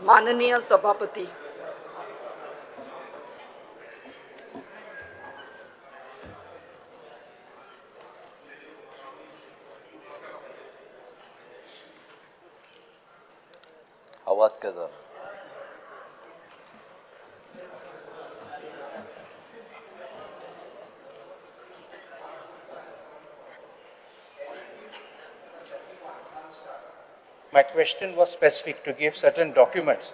माननीय सभापती, आवाज काय झाला? My question was specific to give certain documents.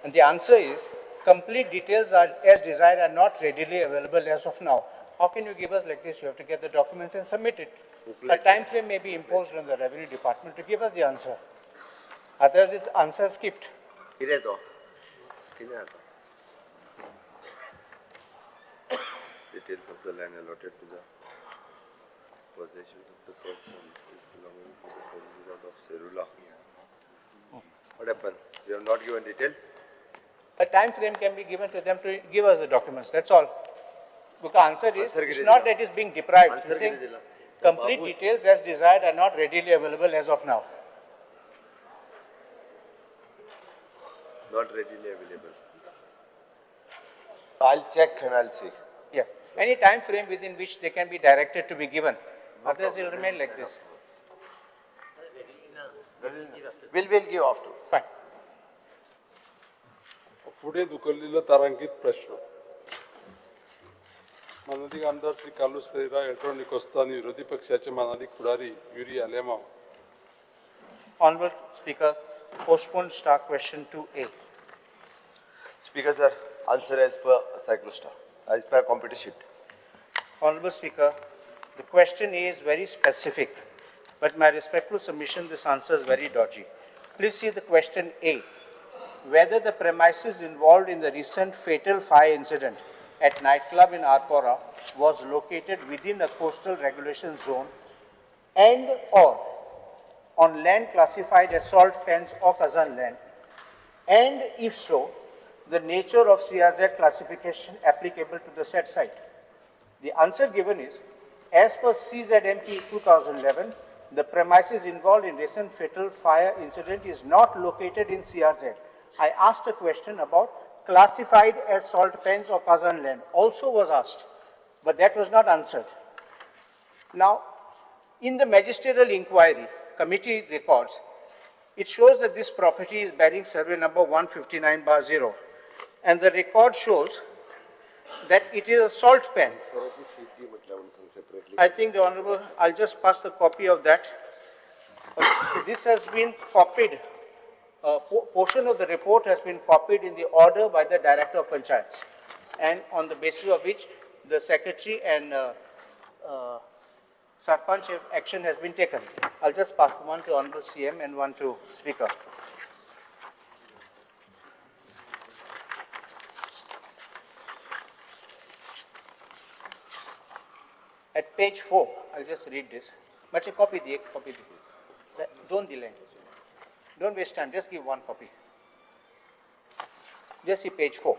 And the answer is, complete details are as desired are not readily available as of now. How can you give us like this? You have to get the documents and submit it. A time frame may be imposed on the revenue department to give us the answer. Otherwise, the answer skipped. कितें तो कितें जाता? Details of the land allotted to the possession of the persons is belonging to the Comunidad of Cerula. What happened? You have not given details? A time frame can be given to them to give us the documents, that's all. Because answer is, Answer it's कितें not दिला? That it's being deprived. Answer It's saying कितें दिला? complete Babush. Details as desired are not readily available as of now. Not readily available. I'll check and I'll see. Yeah, any time frame within which they can be directed to be given. Otherwise, it will remain like this. We'll give after. Fine. फुडें धुकल्लेलो तारांकीत प्रश्न. मानादीक आमदार श्री कार्लूस पेरेरा, एल्ट्रॉन डिकोस्ता आनी विरोधी पक्षाचे मानादीक फुडारी Yuri Alemao. Honorable Speaker, postpone star question 2A. Speaker sir, answer as per cyclostar, as per computer sheet. Honorable Speaker, the question is very specific, but my respectful submission, this answer is very dodgy. Please see the question A. Whether the premises involved in the recent fatal fire incident at nightclub in Arpora was located within a coastal regulation zone and or on land classified as salt pans or Kazan land, and if so, the nature of CRZ classification applicable to the said site. The answer given is, as per CZMP 2011, the premises involved in recent fatal fire incident is not located in CRZ. I asked a question about classified as salt pans or Kazan land, also was asked, but that was not answered. Now, in the magisterial inquiry committee records, it shows that this property is bearing survey number 159/0, and the record shows that it is a salt pan. I think the Honorable, I'll just pass the copy of that. This has been copied, a portion of the report has been copied in the order by the Director of Panchayats, and on the basis of which the Secretary and Sarpanch action has been taken. I'll just pass one to Honorable CM and one to Speaker. At page 4, I'll just read this. Mache copy di, ek copy di. Don't delay. Don't waste time, just give one copy. Just see page 4.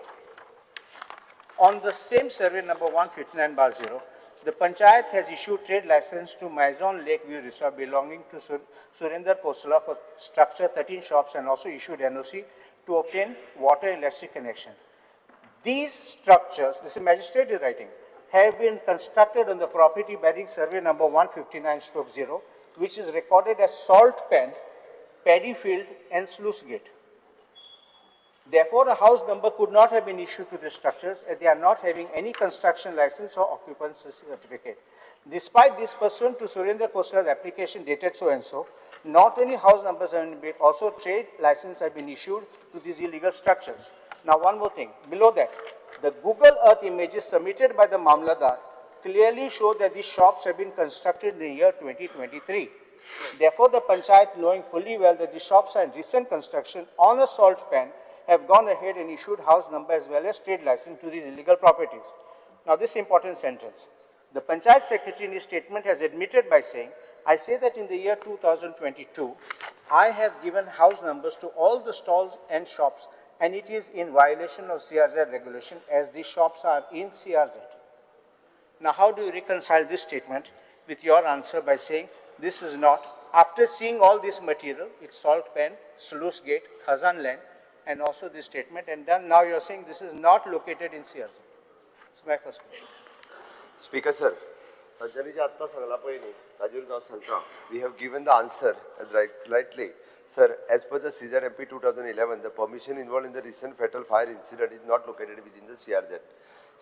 On the same survey number 159/0, the Panchayat has issued trade license to Maison Lake View Resort belonging to Surinder Kosala for structure 13 shops and also issued NOC to obtain water and electric connection. These structures, this is magistrate is writing, have been constructed on the property bearing survey number 159/0, which is recorded as salt pan, paddy field and sluice gate. Therefore, a house number could not have been issued to the structures as they are not having any construction license or occupancy certificate. Despite this, pursuant to Surinder Kosala's application dated so and so, not only house numbers have been built, also trade license have been issued to these illegal structures. Now, one more thing, below that, the Google Earth images submitted by the Mamladar clearly show that these shops have been constructed in the year 2023. Therefore, the Panchayat, knowing fully well that the shops are in recent construction on a salt pan, have gone ahead and issued house number as well as trade license to these illegal properties. Now, this important sentence. The Panchayat Secretary in his statement has admitted by saying, I say that in the year 2022, I have given house numbers to all the stalls and shops, and it is in violation of CRZ regulation as the shops are in CRZ. Now, how do you reconcile this statement with your answer by saying this is not, after seeing all this material, it's salt pan, sluice gate, Khazan land, and also this statement, and then now you are saying this is not located in CRZ. So my first question. Speaker sir, तांच्यांनी जे आत्तां सांगलां पळय न्ही ताजेर हांव सांगता. We have given the answer as rightly. Sir, as per the CZMP 2011, the permission involved in the recent fatal fire incident is not located within the CRZ.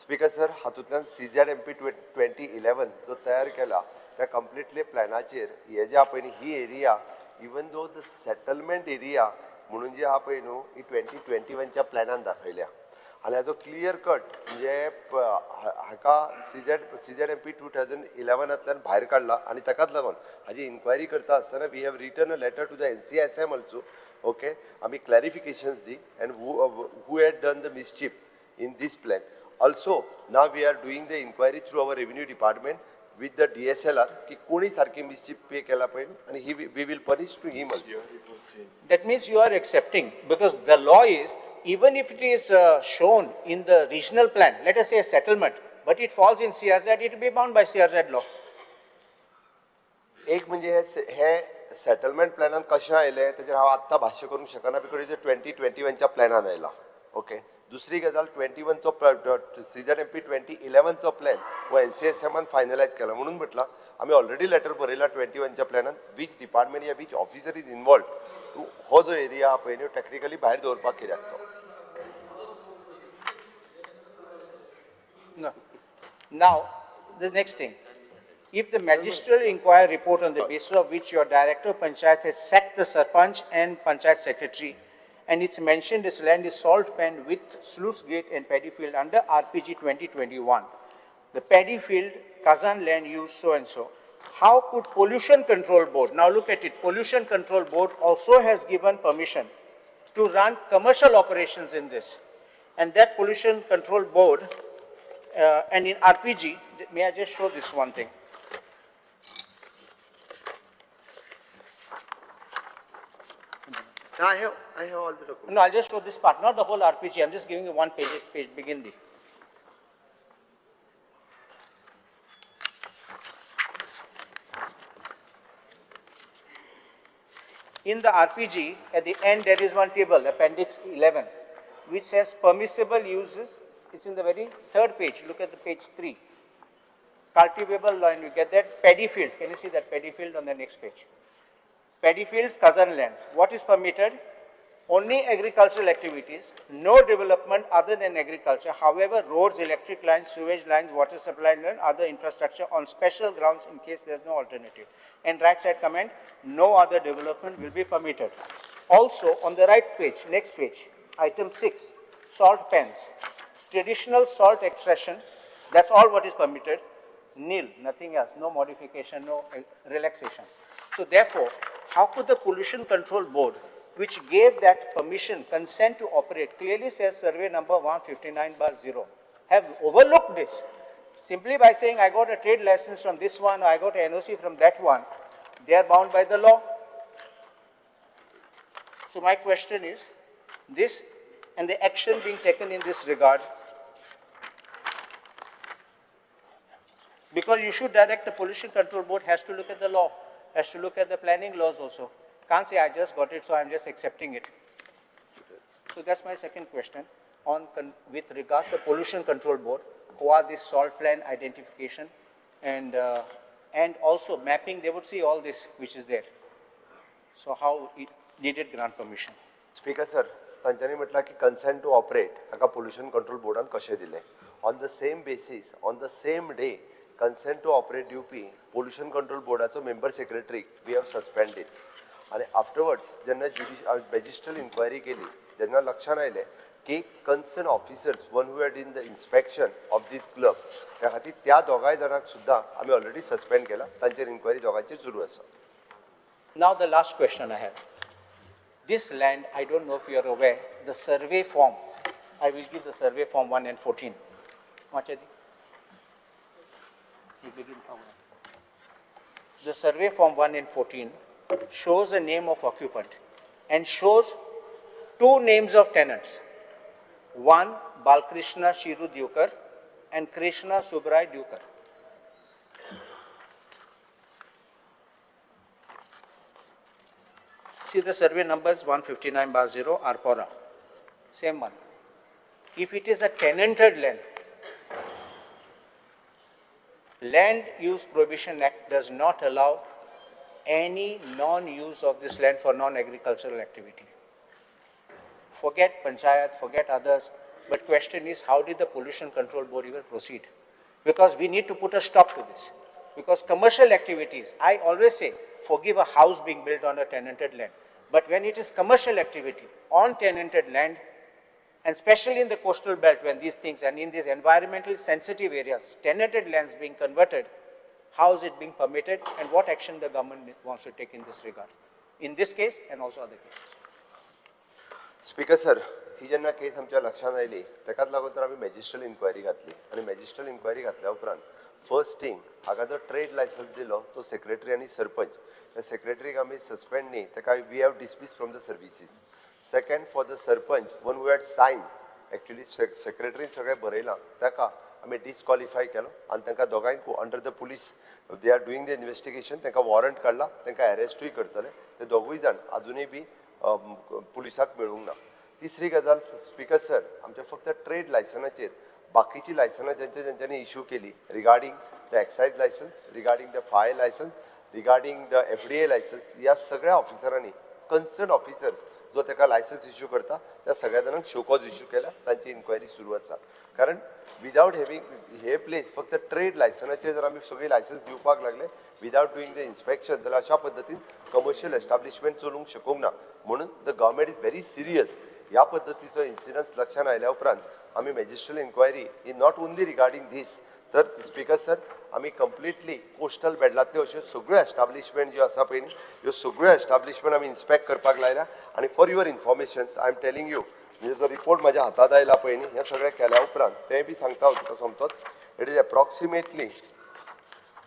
Speaker sir, हातूंतल्यान CZMP 2011 जो तयार केला त्या कंप्लिटली प्लॅनाचेर हे जे आहा पळय न्ही ही area even though the settlement area म्हणून जी आहा पळय न्हू ही 2021च्या प्लॅनान दाखयल्या आनी हाजो क्लियर कट म्हणजे हाका CZMP 2011 भायर काडला आनी ताकाच लागून हाजी इन्क्वायरी करता आसतना we have written a letter to the NCSM also. Okay, आमी clarifications the and who had done the mischief in this plan. Also now we are doing the inquiry through our revenue department with the DSLR की कोणी सारकी mischief pay केला पळय आनी he we will punish to him also. That means you are accepting, because the law is, even if it is shown in the regional plan, let us say a settlement, but it falls in CRZ, it will be bound by CRZ law. एक म्हणजे हे settlement प्लॅनान कशें आयलें तेजेर हांव आत्तां भाश्य करूंक शकना because 2021च्या प्लॅनान आयला. ओके, दुसरी गजाल 21चो CZMP 2011चो प्लॅन हो NCSMान फायनलायज केला म्हणून म्हटलां आमी ऑलरेडी लेटर बरयला 21च्या प्लॅनान which department या which officer is involve to हो जो एरिया आहा पळय न्हू टॅक्निकली भायर दवरपाक कित्याक तो. No. Now, the next thing. If the magisterial inquiry report on the basis of which your director of panchayat has sacked the sarpanch and panchayat secretary, and it's mentioned this land is salt pan with sluice gate and paddy field under RPG 2021. The paddy field, Kazan land use so and so. How could Pollution Control Board, now look at it, Pollution Control Board also has given permission to run commercial operations in this. And that Pollution Control Board, and in RPG, may I just show this one thing? I have all the documents. No, I'll just show this part, not the whole RPG. I'm just giving you one page, begin the. In the RPG, at the end, there is one table, Appendix 11, which says permissible uses. It's in the very third page. Look at the page 3. Cultivable land, you get that. Paddy field. Can you see that paddy field on the next page? Paddy fields, Kazan lands. What is permitted? Only agricultural activities, no development other than agriculture. However, roads, electric lines, sewage lines, water supply line, other infrastructure on special grounds in case there is no alternative. And right side comment, no other development will be permitted. Also, on the right page, next page, item 6, salt pans. Traditional salt extraction, that's all what is permitted. Nil, nothing else, no modification, no relaxation. So therefore, how could the Pollution Control Board, which gave that permission, consent to operate, clearly says survey number 159/0, have overlooked this simply by saying I got a trade license from this one, or I got an NOC from that one? They are bound by the law. So my question is, this and the action being taken in this regard, because you should direct the Pollution Control Board has to look at the law, has to look at the planning laws also. Can't say I just got it, so I'm just accepting it. So that's my second question on with regards to Pollution Control Board, who are this salt plan identification and also mapping, they would see all this which is there. So how it needed grant permission. Speaker sir, तांच्यांनी म्हटलां की consent to operate हाका pollution control बोर्डान कशें दिलें? On the same basis, on the same day, consent to operate दिवपी pollution control बोर्डाचो member secretary we have suspended. आनी afterwards जेन्ना magisterial enquiry केली तेन्ना लक्षांत आयलें की concern officers one who had in the inspection of this club, त्या खातीर त्या दोगांय जाणांक सुद्दां आमी ऑलरेडी सस्पेंड केला, तांचेर इन्क्वायरी दोगांचेर सुरू आसा. Now the last question I have. This land, I don't know if you are aware, the survey form, I will give the survey form 1 and 14. You begin from one. The survey form 1 and 14 shows the name of occupant and shows two names of tenants. One, Balkrishna Shiru Dukar and Krishna Subrai Dukar. See the survey numbers 159/0 Arpora. Same one. If it is a tenanted land, Land Use Prohibition Act does not allow any non-use of this land for non-agricultural activity. Forget panchayat, forget others, but question is, how did the Pollution Control Board even proceed? Because we need to put a stop to this. Because commercial activities, I always say, forgive a house being built on a tenanted land. But when it is commercial activity on tenanted land, and especially in the coastal belt when these things, and in these environmentally sensitive areas, tenanted lands being converted, how is it being permitted and what action the government wants to take in this regard? In this case and also other cases. Speaker sir, ही जेन्ना केस आमच्या लक्षांत आयली ताकाच लागून तर आमी magisterial enquiry घातली आनी मॅजिस्ट्रल इन्क्वायरी घातल्या उपरांत फर्स्ट थिंग हाका जो ट्रेड लायसन्स दिलो तो सेक्रेटरी आनी सरपंच, त्या सेक्रेटरीक आमी सस्पेंड न्ही, ताका we have dismiss from the services. Second, for the sarpanch one who had sign, actually सेक्रेटरीन सगळें बरयलां, ताका आमी डिस्क्वॉलिफाय केलो आनी तांकां दोगांयकूय under the police they are doing the investigation, तांकां वॉरंट काडला, तांकां एरेस्टूय करतले. ते दोगूय जाण आजुनूय बी पुलिसाक मेळूंक ना. तिसरी गजाल स्पीकर सर, आमच्या फक्त ट्रेड लायसनाचेर बाकीची लायसनां जेंच्या जेंच्यांनी इशू केली regarding the excise licence, regarding the fire licence, regarding the FDA licence, ह्या सगळ्या ऑफिसरांनी कन्सर्न ऑफिसर जो ताका लायसन्स इशू करता त्या सगळ्या जाणांक शोकॉज इशू केल्या, तांची इन्क्वायरी सुरू आसा. कारण विदावट हेवींग हे प्लेस फक्त ट्रेड लायसनाचेर जर आमी सगळीं लायसन्स दिवपाक लागले विदावट डुईंग the inspection जाल्यार अशा पद्दतीन कमर्शियल एस्टाब्लिशमेंट चलूंक शकूंक ना. म्हणून the government is very serious. ह्या पद्दतीचो इन्सिडन्स लक्षांत आयल्या उपरांत आमी magisterial inquiry he not only regarding these, तर स्पीकर सर आमी कंप्लिटली कोस्टल बेडलांतल्यो अश्यो सगळ्यो एस्टाब्लिशमेंट ज्यो आसा पळय न्ही, ह्यो सगळ्यो एस्टाब्लिशमेंट आमी इन्स्पेक्ट करपाक लायल्या. आनी for your information I am telling you, म्हणजे जो रिपोर्ट म्हाज्या हातांत आयला पळय न्ही, हें सगळें केल्या उपरांत तें बी सांगता हांव तुका सोमतोच. It is approximately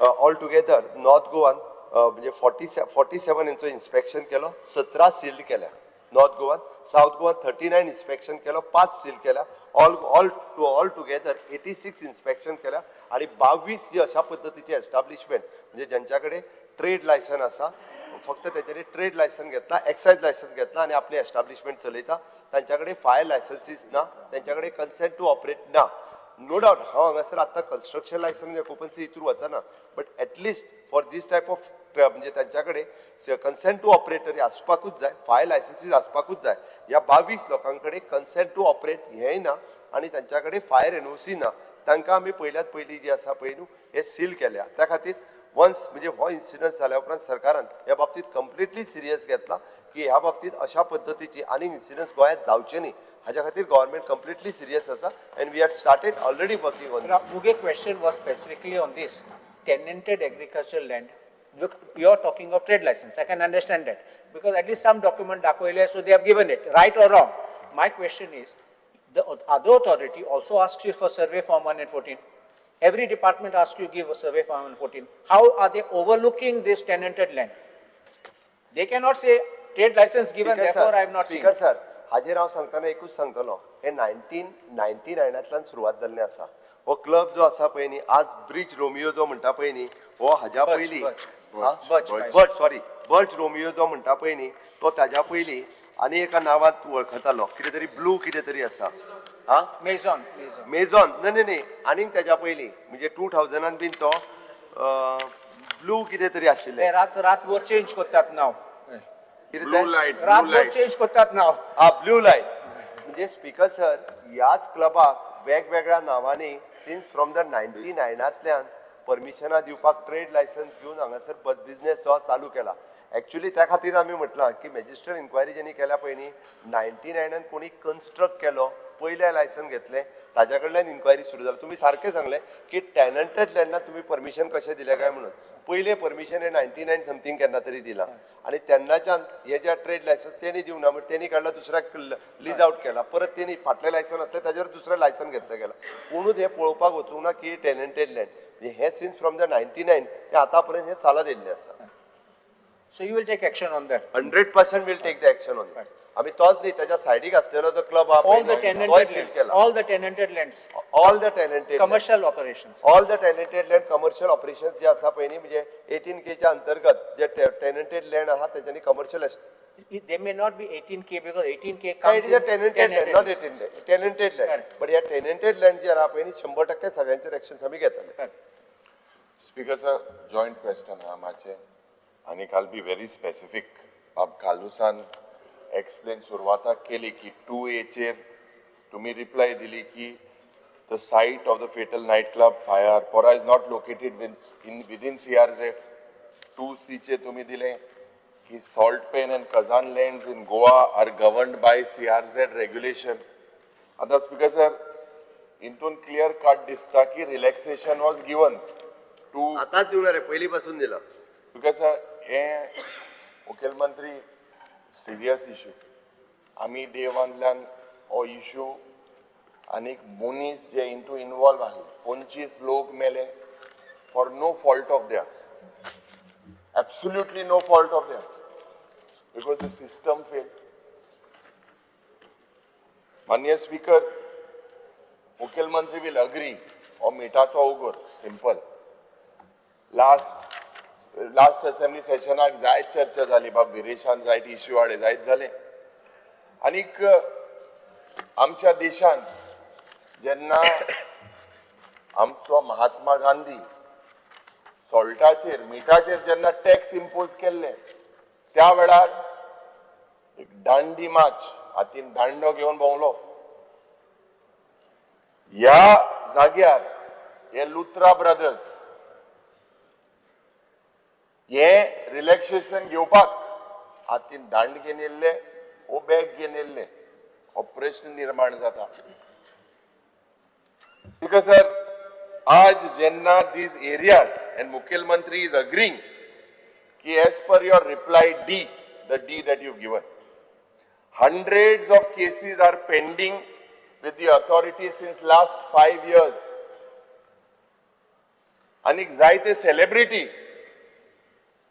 all together north गोवान म्हणजे 47 हेंचो इन्स्पेक्शन केलो, 17 सील्ड केल्या नॉर्थ गोवान, सावथ गोवान 39 इन्स्पेक्शन केलो, 5 सील केल्या, all all to all together 86 inspection केल्या आनी 22 जी अशा पद्दतीची एस्टाब्लिशमेंट म्हणजे ज्यांच्या कडेन ट्रेड लायसन आसा, फक्त तेंच्यांनी ट्रेड लायसन घेतला, एक्सायज लायसन घेतला आनी आपलें एस्टाब्लिशमेंट चलयता, तांच्या कडेन फायर लायसन्सीस ना, तांच्या कडेन कन्सेंट टू ऑपरेट ना. नो डावट हांव हांगासर आतां कन्स्ट्रक्शन लायसन ऑक्युपन्सी हितूर वचना, but at least for this type of म्हणजे तांच्या कडेन कन्सेंट टू ऑपरेट तरी आसपाकूच जाय, फायर लायसन्सीस आसपाकूच जाय. ह्या 22 लोकां कडेन कन्सेंट टू ऑपरेट हेंय ना आनी तांच्या कडेन फायर एनओसी ना. तांकां आमी पयल्यात पयलीं जी आसा पळय न्हू हे सील केल्या. त्या खातीर वन्स म्हणजे हो इन्सिडंट जाल्या उपरांत सरकारान ह्या बाबतींत कंप्लिटली सिरियस घेतला की ह्या बाबतींत अशा पद्दतीची आनीक इन्सिडंट्स गोंयांत जावचे न्ही, हाज्या खातीर गव्हर्मेंट कंप्लिटली सिरियस आसा and we had started already working on this. Muge question was specifically on this tenanted agricultural land. Look, you are talking of trade license, I can understand that because at least some document दाखवले, so they have given it, right or wrong. My question is, the other authority also asks you for survey form 1 and 14. Every department asks you give a survey form 1 and 14. How are they overlooking this tenanted land? They cannot say trade license given, therefore I have not seen. Speaker sir, हाजेर हांव सांगतना एकूच सांगतलो, हे 1999 सुरवात जाल्लें आसा. हो क्लब जो आसा पळय न्ही, आज ब्रिज रोमियो जो म्हणटा पळय न्ही, हो हाज्या पयलीं बर्च, सॉरी, बर्च रोमियो जो म्हणटा पळय न्ही, तो ताज्या पयलीं आनी एका नांवांत वळखतालो, कितें तरी ब्लू कितें तरी आसा. हा, मेझॉन, मेझॉन न्हय न्हय न्हय, आनीक ताज्या पयलीं म्हणजे 2000 बीन तो ब्लू कितें तरी आशिल्लें. रात रातभर चेंज करतात नाव, ब्लू लायट, रातभर चेंज करतात नाव. हा, ब्लू लायट. म्हणजे स्पीकर सर, ह्याच क्लबाक वेगवेगळ्या नांवांनी सिन्स फ्रॉम the 99 परमिशनां दिवपाक ट्रेड लायसन्स घेवन हांगासर बिजनेस जो चालू केला. एक्चुअली त्या खातीर आमी म्हटलां की मॅजिस्ट्रेट इन्क्वायरी जेणी केल्या पळय न्ही, 99 कोणी कन्स्ट्रक्ट केलो, पयलें लायसन घेतलें, ताज्या कडल्यान इन्क्वायरी सुरू जाली. तुमी सारकें सांगलें की टॅनंटेड लँडाक तुमी परमिशन कशें दिलें काय म्हणून. पयलें परमिशन हें 99 समथींग केन्ना तरी दिलां आनी तेन्नाच्यान हे जे ट्रेड लायसन्स तेणी दिवना म्हण तेणी काडला, दुसऱ्याक लीज आउट केला, परत तेणी फाटलें लायसन आसलें ताजेर दुसरें लायसन घेतलें गेलां. कोणूच हें पळोवपाक वचूंक ना की टॅनंटेड लँड, म्हणजे हें सिन्स फ्रॉम the 99 ते आतां पर्यंत हें चालत येयल्लें आसा. So you will take action on that. 100% will take the action on it. आमी तोच न्ही, ताच्या सायडीक आसलेलो जो क्लब आहा All the पळय न्हू, तोय tenanted seal lands, केला. all the tenanted lands, all the tenanted commercial operations. All the tenanted land commercial operation जे आसा पळय न्ही, म्हणजे 18 केच्या अंतर्गत जे टेनंटेड लँड आहा तेंच्यांनी commercial. They may not be 18K because 18K comes it is a in tenanted land, not 18 land, tenanted land. Correct. But ह्या टेनंटेड land जे आहा पळय न्ही, 100% सगळ्यांचेर एक्शन आमी घेतले. Correct. Speaker sir, joint question आहा मातशें आनी आल बी व्हेरी स्पेसिफीक. बाब कार्लुसान एक्सप्लेन सुरवाताक केली की टू एचेर तुमी रिप्लाय दिली की the site of the fatal night club fire Arpora is not located in within CRZ. Two सीचे तुमी दिलें की salt pan and khazan lands in Goa are governed by CRZ regulation. आतां स्पीकर सर, हितून clear cut दिसता की relaxation was given two. आतांच दिवना रे, पयलीं पासून दिला. Because हे मुखेलमंत्री सिरियस इशू. आमी डे वनल्यान हो इशू आनीक मनीस जे हितून इनवॉल्व आहले, 25 लोक मेले for no fault of theirs, absolutely no fault of theirs, because the system fail. माननीय स्पीकर, मुखेलमंत्री will agree, हो मिठाचो उगोर सिंपल. लास्ट लास्ट असेंब्ली सेशनाक जायत चर्चा जाली, बाब विरेशान जायत इश्यू हाडले, जायत जालें. आनीक आमच्या देशान जेन्ना आमचो महात्मा गांधी सॉल्टाचेर, मिठाचेर जेन्ना टॅक्स इम्पोज केल्ले, त्या वेळार एक दांडी मार्च, हातीन दांडो घेवन भोंवलो. ह्या जाग्यार हे लुत्रा ब्रदर्स हे रिलॅक्सेशन घेवपाक हातीन दांड घेवन येयल्ले वो बॅग घेवन येयल्ले, हो प्रश्न निर्माण जाता. Because sir, आज जेन्ना these areas and मुखेलमंत्री is agreeing की as per your reply D, the D that you given, hundreds of cases are pending with the authorities since last 5 years. आनीक जायते सेलिब्रिटी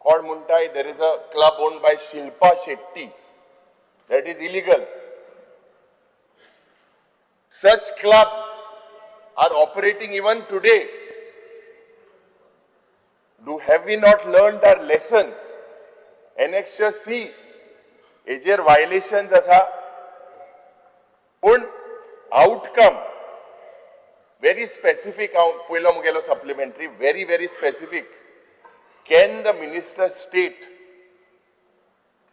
कोण म्हणटाय, there is a club own by Shilpa Shetty that is illegal. Such clubs are operating even today. Do have we not learned our lessons? Annexure C हेजेर violations आसा, पूण outcome very specific. हांव पयलो मुगेलो supplementary very very specific. Can the minister state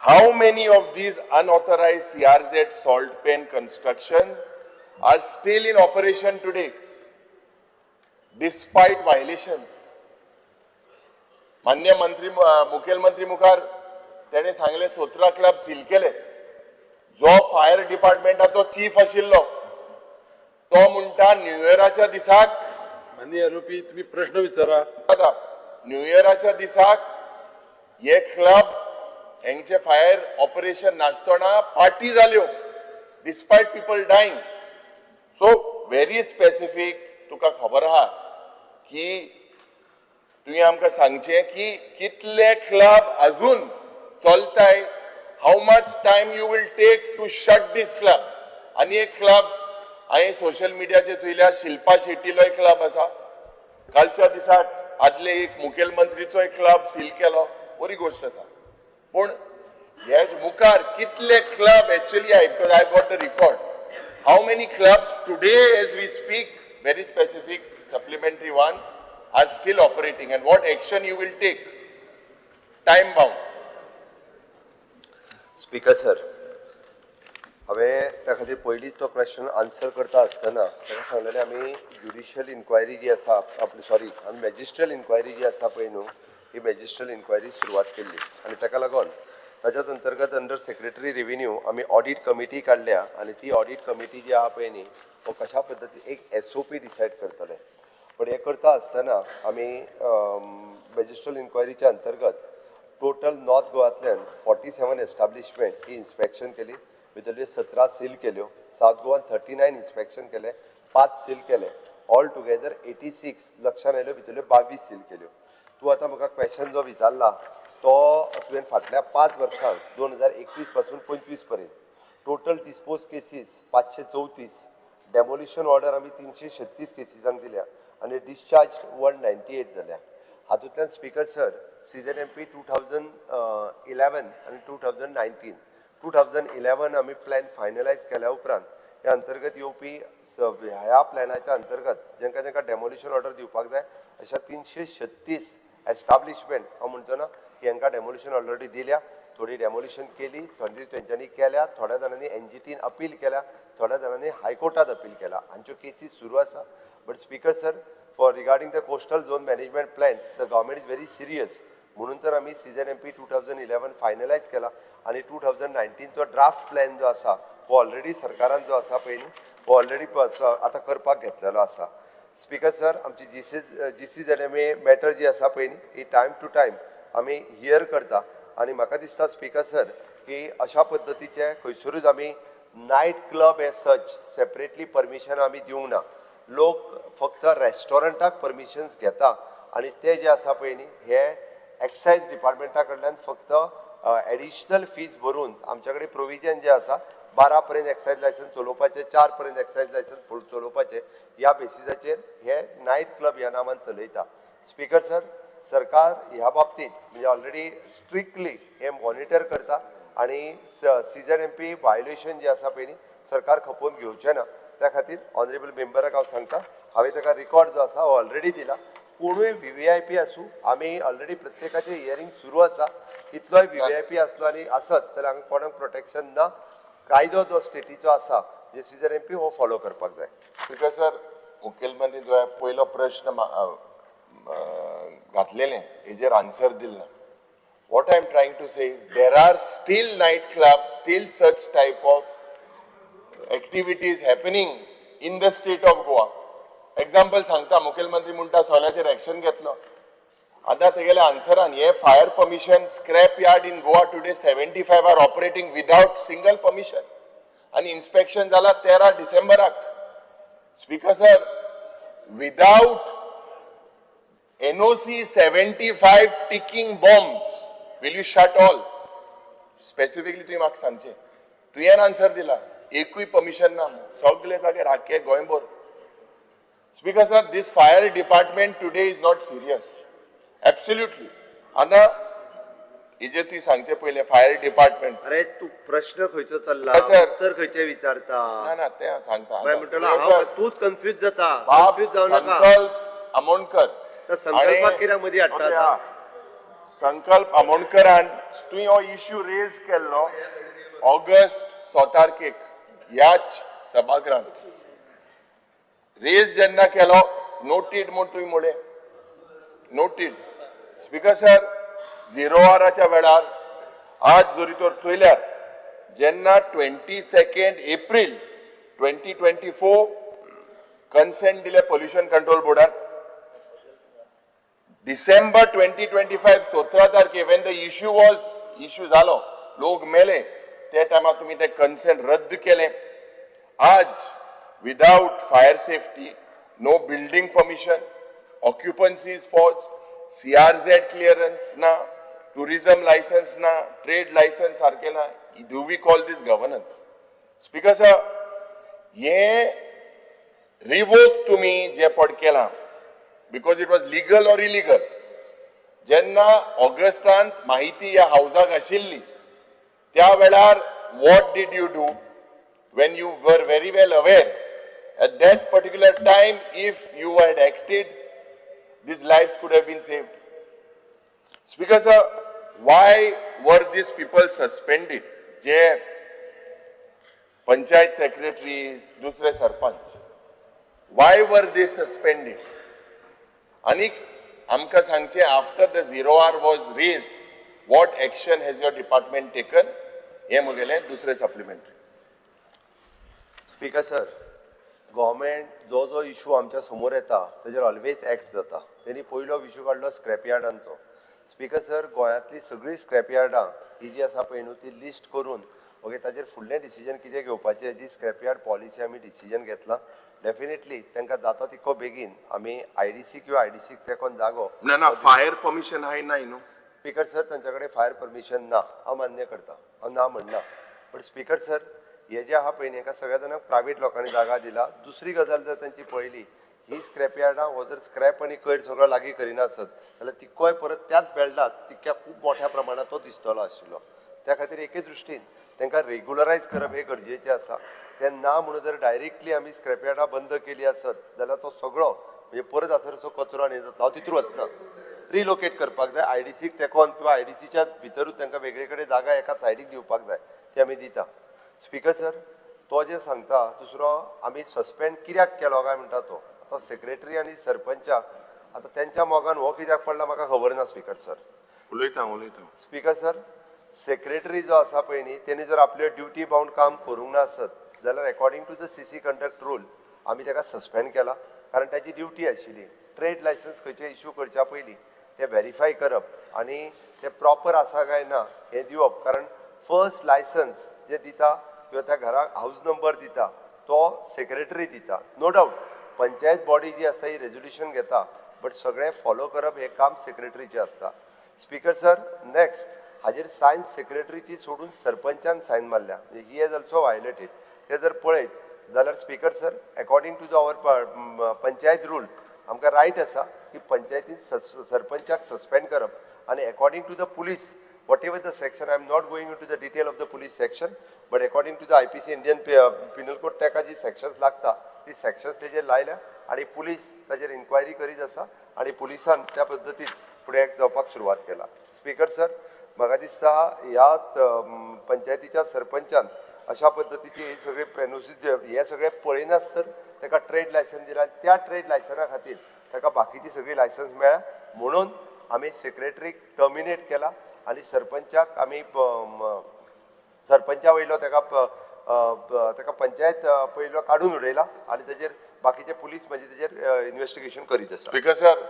how many of these unauthorized CRZ salt pan constructions are still in operation today despite violations? मान्य मंत्री, मुखेलमंत्री मुखार तेणे सांगले, 17 क्लब सील केले. जो फायर डिपार्टमेंटाचो चीफ आशिल्लो तो म्हणटा न्यू इयराच्या दिसाक माननीय आरोपी, तुम्ही प्रश्न विचारा. न्यू इयराच्या दिसाक हे क्लब हेंचे फायर ऑपरेशन नासतना पार्टी जाल्यो despite people dying. So very specific, तुका खबर आहा की तुवें आमकां सांगचें की कितले क्लब अजून चलताय, how much time you will take to shut this club. आनी एक क्लब हांवें सोशल मिडियाचेर चोयल्या, शिल्पा शेट्टीलो एक क्लब आसा. कालच्या दिसाक आदले एक मुखेलमंत्रीचो एक क्लब सील केलो, बरी गोश्ट आसा. पूण हेच मुखार कितले club actually, I I got the record, how many clubs today as we speak, very specific supplementary one, are still operating and what action you will take, time bound? Speaker sir, हांवें त्या खातीर पयलींच तो question answer करता आसतना ताका सांगलेलें, आमी ज्युडिशियल इन्क्वायरी जी आसा आपली, सॉरी, आमी मॅजिस्ट्रियल इन्क्वायरी जी आसा पळय न्हू, ही मॅजिस्ट्रियल इन्क्वायरी सुरवात केल्ली आनी ताका लागून ताच्याच अंतर्गत अंडर सेक्रेटरी रेव्हेन्यू आमी ऑडीट कमिटी काडल्या आनी ती ऑडीट कमिटी जी आहा पळय न्ही, हो कशा पद्दतीन एक एसओपी डिसायड करतले. पण हें करता आसतना आमी मॅजिस्ट्रियल इन्क्वायरीच्या अंतर्गत टोटल नॉर्थ गोवांतल्यान 47 एस्टाब्लिशमेंट ही इन्स्पेक्शन केली. भितरल्यो 17 सील केल्यो. सावथ गोवान 39 इन्स्पेक्शन केले, पांच सील केले. ऑल टुगेदर 86 लक्षात आयल्यो, भितरल्यो 22 सील केल्यो. तूं आतां म्हाका क्वेश्चन जो विचारला तो तुवें फाटल्या 5 वर्सांत 2021 पासून 25 पर्यंत total dispose cases 534, demolition order आमी 336 केसीसांक दिल्या आनी डिस्चार्ज 198 जाल्या. हातूंतल्यान, Speaker sir, CZMP 2011 आनी 2019, 2011 आमी प्लॅन फायनलायज केल्या उपरांत ह्या अंतर्गत येवपी ह्या प्लॅनाच्या अंतर्गत जांकां जांकां डेमोलिशन ऑर्डर दिवपाक जाय अशा 336 एस्टाब्लिशमेंट हांव म्हणचो ना की हांकां डेमोलिशन ऑलरेडी दिल्या. थोडी डेमोलिशन केली, थोडी तेंच्यांनी केल्या, थोड्या जाणांनी एनजीटीन अपील केल्या, थोड्या जाणांनी हायकोर्टात अपील केला. हांच्यो केसीस सुरू आसा. But, Speaker sir, for regarding the coastal zone management plan, the government is very serious. म्हणून तर आमी CZMP 2011 finalize केला आनी 2019चो ड्राफ्ट प्लॅन जो आसा हो ऑलरेडी सरकारान जो आसा पळय न्ही, हो ऑलरेडी आतां करपाक घेतलेलो आसा. स्पीकर सर, आमची जीसीझेडएमए मॅटर जी आसा पळय न्ही, ही टायम टू टायम आमी here करता आनी म्हाका दिसता, स्पीकर सर, की अशा पद्दतीचे खंयसरूच आमी night club as such separately permission आमी दिवंक ना. लोक फक्त रेस्टॉरंटाक परमिशन्स घेता आनी ते जे आसा पळय न्ही, हे एक्सायज डिपार्टमेंटा कडल्यान फक्त एडिशनल फीज भरून आमच्या कडेन प्रोविजन जे आसा, 12 पर्यंत एक्सायज लायसन्स चलोवपाचें, 4 पर्यंत एक्सायज लायसन्स चलोवपाचें, ह्या बेसिसाचेर हे नायट क्लब ह्या नांवान चलयता. स्पीकर सर, सरकार ह्या बाबतींत म्हणजे ऑलरेडी स्ट्रिक्टली हे मॉनिटर करता आनी सीझेडएमपी व्हायोलेशन जे आसा पळय न्ही, सरकार खपोवन घेवचें ना. त्या खातीर ऑनरेबल मेंबराक हांव सांगता, हांवें ताका रिकॉर्ड जो आसा हो ऑलरेडी दिला. कोणूय व्हीव्हीआयपी आसूं, आमी ऑलरेडी प्रत्येकाचें हियरींग सुरू आसा. कितलोय व्हीव्हीआयपी आसलो आनी आसत जाल्यार हांगा कोणाक प्रोटेक्शन ना. कायदो जो स्टेटीचो आसा, म्हणजे सीझेडएमपी, हो फॉलो करपाक जाय. स्पीकर सर, मुखेलमंत्री तुवें पयलो प्रश्न घातलेले हेजेर आन्सर दिल ना. What I am trying to say is there are still night club, still such type of activities happening in the state of Goa. Example सांगता, मुखेलमंत्री म्हणटा सोल्याचेर एक्शन घेतलो. आतां तेगेल्या आन्सरान हे fire permission, scrap yard in Goa today 75 are operating without single permission आनी inspection जाला 13 डिसेंबराक. Speaker sir, without NOC 75 ticking bombs, will you shut all? Specifically तुवें म्हाका सांगचें, तुवें आन्सर दिला एकूय परमिशन ना सगळे जाग्यार आख्खे गोंयभर. Speaker sir, this fire department today is not serious, absolutely. आतां हेजेर तुवें सांगचें पयलें फायर डिपार्टमेंट. अरे, तूं प्रश्न खंयचो चल्ला? सर. उत्तर खंयचे विचारता? ना ना, तें हांव सांगता. मागीर म्हणटलो हांव तूंच कन्फ्यूज जाता. बाब कन्फ्यूज जावं नाका. संकल्प आमोणकर. त्या संकल्पाक कित्याक मदीं हाडटा आतां? संकल्प आमोणकरान तुवें हो इश्यू रेज केल्लो ऑगस्ट 6 तारखेक ह्याच सभागृहांत. रेज जेन्ना केलो, नोटीड म्हूण तुवें म्हणलें, नोटीड. स्पीकर सर, झिरो आवराच्या वेळार आज जरी तर चोयल्यार जेन्ना 22 April 2024 consent दिले पोल्युशन कंट्रोल बोर्डान, डिसेंबर 2025 17 तारखे when the issue was issue जालो, लोक मेले, त्या टायमार तुमी ते कन्सेंट रद्द केले. आज without fire safety, no building permission, occupancy is forged, CRZ clearance ना, टुरिझम लायसन्स ना, ट्रेड लायसन्स सारकें ना. Do we call this governance, Speaker sir? हे रिवोक तुमी जे पड केलां because it was legal or illegal, जेन्ना ऑगस्टान माहिती ह्या हावजाक आशिल्ली त्या वेळार what did you do when you were very well aware at that particular time? If you had acted, these lives could have been saved. Speaker sir, why were these people suspended? J panchayat secretary, दुसरे sarpanch, why were they suspended? आनी आमकां सांगचें, after the zero hour was raised, what action has your department taken? हें म्हगेलें दुसरें supplementary. Speaker sir, government जो जो issue आमच्या समोर येता तेजेर ऑलवेज एक्ट जाता. तेणी पयलो इशू काडलो स्क्रॅप यार्डांचो. स्पीकर सर, गोंयांतली सगळीं स्क्रॅप यार्डां ही जी आसा पळय न्हू, ती लिस्ट करून ओके ताजेर फुडलें डिसिजन कितें घेवपाचें, जी स्क्रॅप यार्ड पॉलिसी आमी डिसिजन घेतला. डेफिनेटली तांकां जाता तितको बेगीन आमी आयडीसी किंवा आयडीसीक तेंकोन जागो ना ना, फायर परमिशन हाय ना न्हू. स्पीकर सर, तांच्या कडेन फायर परमिशन ना, हांव मान्य करता, हांव ना म्हणना. बट स्पीकर सर, हे जे आहा पळय न्ही, हांकां सगळ्या जाणांक प्रायवेट लोकांनी जागा दिला. दुसरी गजाल जर तांची पळयली, ही स्क्रॅप यार्डां हो जर स्क्रॅप आनी कोयर सगळो लागीं करिना आसत जाल्यार तिकोय परत त्याच बेल्टात तितक्या खूब मोठ्या प्रमाणात तो दिसतलो आशिल्लो. त्या खातीर एके दृश्टीन तांकां रेगुलरायज करप हें गरजेचें आसा. तें ना म्हणून जर डायरेक्टली आमी स्क्रॅप यार्डां बंद केली आसत जाल्यार तो सगळो म्हणजे परत आसरचो कचरो आनी जातलो. हांव तितून वचना, रिलोकेट करपाक जाय आयडीसीक तेकोन किंवा आयडीसीच्या भितरूच तांकां वेगळे कडेन जागा एका सायडीक दिवपाक जाय, ती आमी दिता. स्पीकर सर, तो जे सांगता दुसरो आमी सस्पेंड कित्याक केलो काय म्हणटा तो, आतां सेक्रेटरी आनी सरपंचाक आतां तेंच्या मोगान हो कित्याक पडला म्हाका खबर ना. स्पीकर सर, उलयता उलयता. स्पीकर सर, सेक्रेटरी जो आसा पळय न्ही, तेणी जर आपले ड्युटी बाउंड काम करूंक ना आसत जाल्यार according to the CC conduct rule आमी ताका सस्पेंड केला, कारण ताची ड्युटी आशिल्ली ट्रेड लायसन्स खंयचे इशू करच्या पयलीं ते व्हेरीफाय करप आनी ते प्रॉपर आसा काय ना हें दिवप. कारण फर्स्ट लायसन्स जे दिता किंवा त्या घराक हावज नंबर दिता तो सेक्रेटरी दिता. नो डावट पंचायत बॉडी जी आसा ही रेजोल्युशन घेता, बट सगळें फॉलो करप हें काम सेक्रेटरीचें आसता. स्पीकर सर, नेक्स्ट हाजेर सायन सेक्रेटरीची सोडून सरपंचान सायन मारल्या, म्हणजे he has also violated. ते जर पळयत जाल्यार speaker sir, according to the our panchayat rule आमकां रायट आसा की पंचायतीन सरपंचाक सस्पेंड करप आनी according to the police whatever the section, I am not going to the detail of the police section, but according to the IPC Indian Penal Code ताका जी sections लागता ती सेक्शन्स तेजेर लायल्या आनी पुलीस ताजेर इन्क्वायरी करीत आसा आनी पुलिसान त्या पद्दतीन फुडें एक्ट जावपाक सुरवात केला. स्पीकर सर, म्हाका दिसता ह्या पंचायतीच्या सरपंचान अशा पद्दतीची ही सगळी पेनोसी हे सगळें पळयनासतर ताका ट्रेड लायसन्स दिला. त्या ट्रेड लायसना खातीर ताका बाकीची सगळी लायसन्स मेळ्ळ्या म्हणून आमी सेक्रेटरीक टर्मिनेट केला आनी सरपंचाक आमी सरपंचा वयलो ताका ताका पंचायत पयलो काडून उडयला आनी ताजेर बाकीचे पुलीस म्हणजे ताजेर इन्वेस्टिगेशन करीत आसा. स्पीकर सर,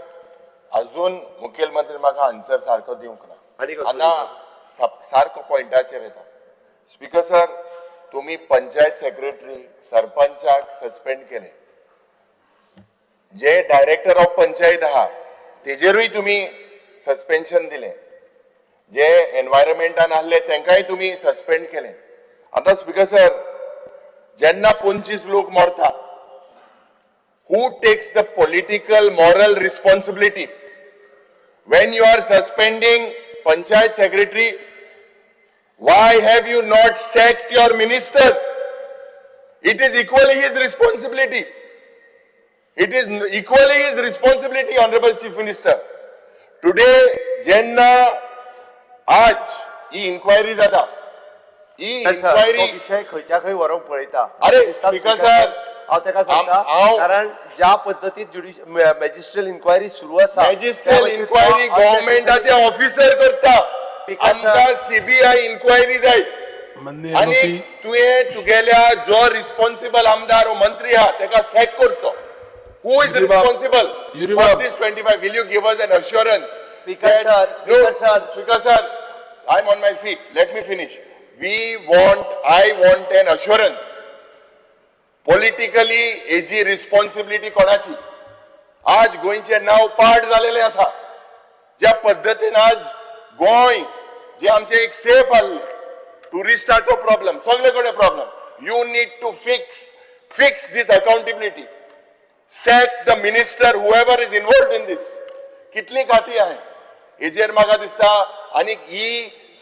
अजून मुखेलमंत्री म्हाका आन्सर सारको दिवंक ना. हांगा सारको पॉयंटाचेर येता. स्पीकर सर, तुम्ही पंचायत सेक्रेटरी सरपंचाक सस्पेंड केले, जे डायरेक्टर ऑफ पंचायत आहा तेजेरूय तुम्ही सस्पेन्शन दिले, जे एनवायरमेंटान आहले तेंकांय तुम्ही सस्पेंड केले. आतां स्पीकर सर, जेन्ना 25 लोक मरता, who takes the political moral responsibility? When you are suspending panchayat secretary, why have you not sacked your minister? It is equally his responsibility. It is equally his responsibility, Honorable Chief Minister. Today, जेन्ना आज ही enquiry जाता, ही enquiry विशय खंयच्या खंय व्हरूंक पळयता. अरे, speaker sir, हांव ताका सांगता, कारण ज्या पद्दतीन मॅजिस्ट्रियल इन्क्वायरी सुरू आसा, मॅजिस्ट्रियल इन्क्वायरी गव्हर्नमेंटाचे ऑफिसर करता, आमकां सीबीआय इन्क्वायरी जाय. आनी तुवें तुगेल्या जो रिस्पॉन्सिबल आमदार ओ मंत्री आहा तेका सॅक करचो. Who is responsible for this 25? Will you give us an assurance? Speaker sir, speaker sir, speaker sir, I am on my seat, let me finish. We want, I want an assurance. Politically हेजी responsibility कोणाची? आज गोंयचें नांव पाड जालेलें आसा. ज्या पद्दतीन आज गोंय जे आमचें एक सेफ आहलें, टुरिस्टाचो प्रॉब्लम, सगळे कडेन problem. You need to fix this accountability. Sack the minister, whoever is involved in this. कितली खाती आहे हेजेर म्हाका दिसता. आनी ही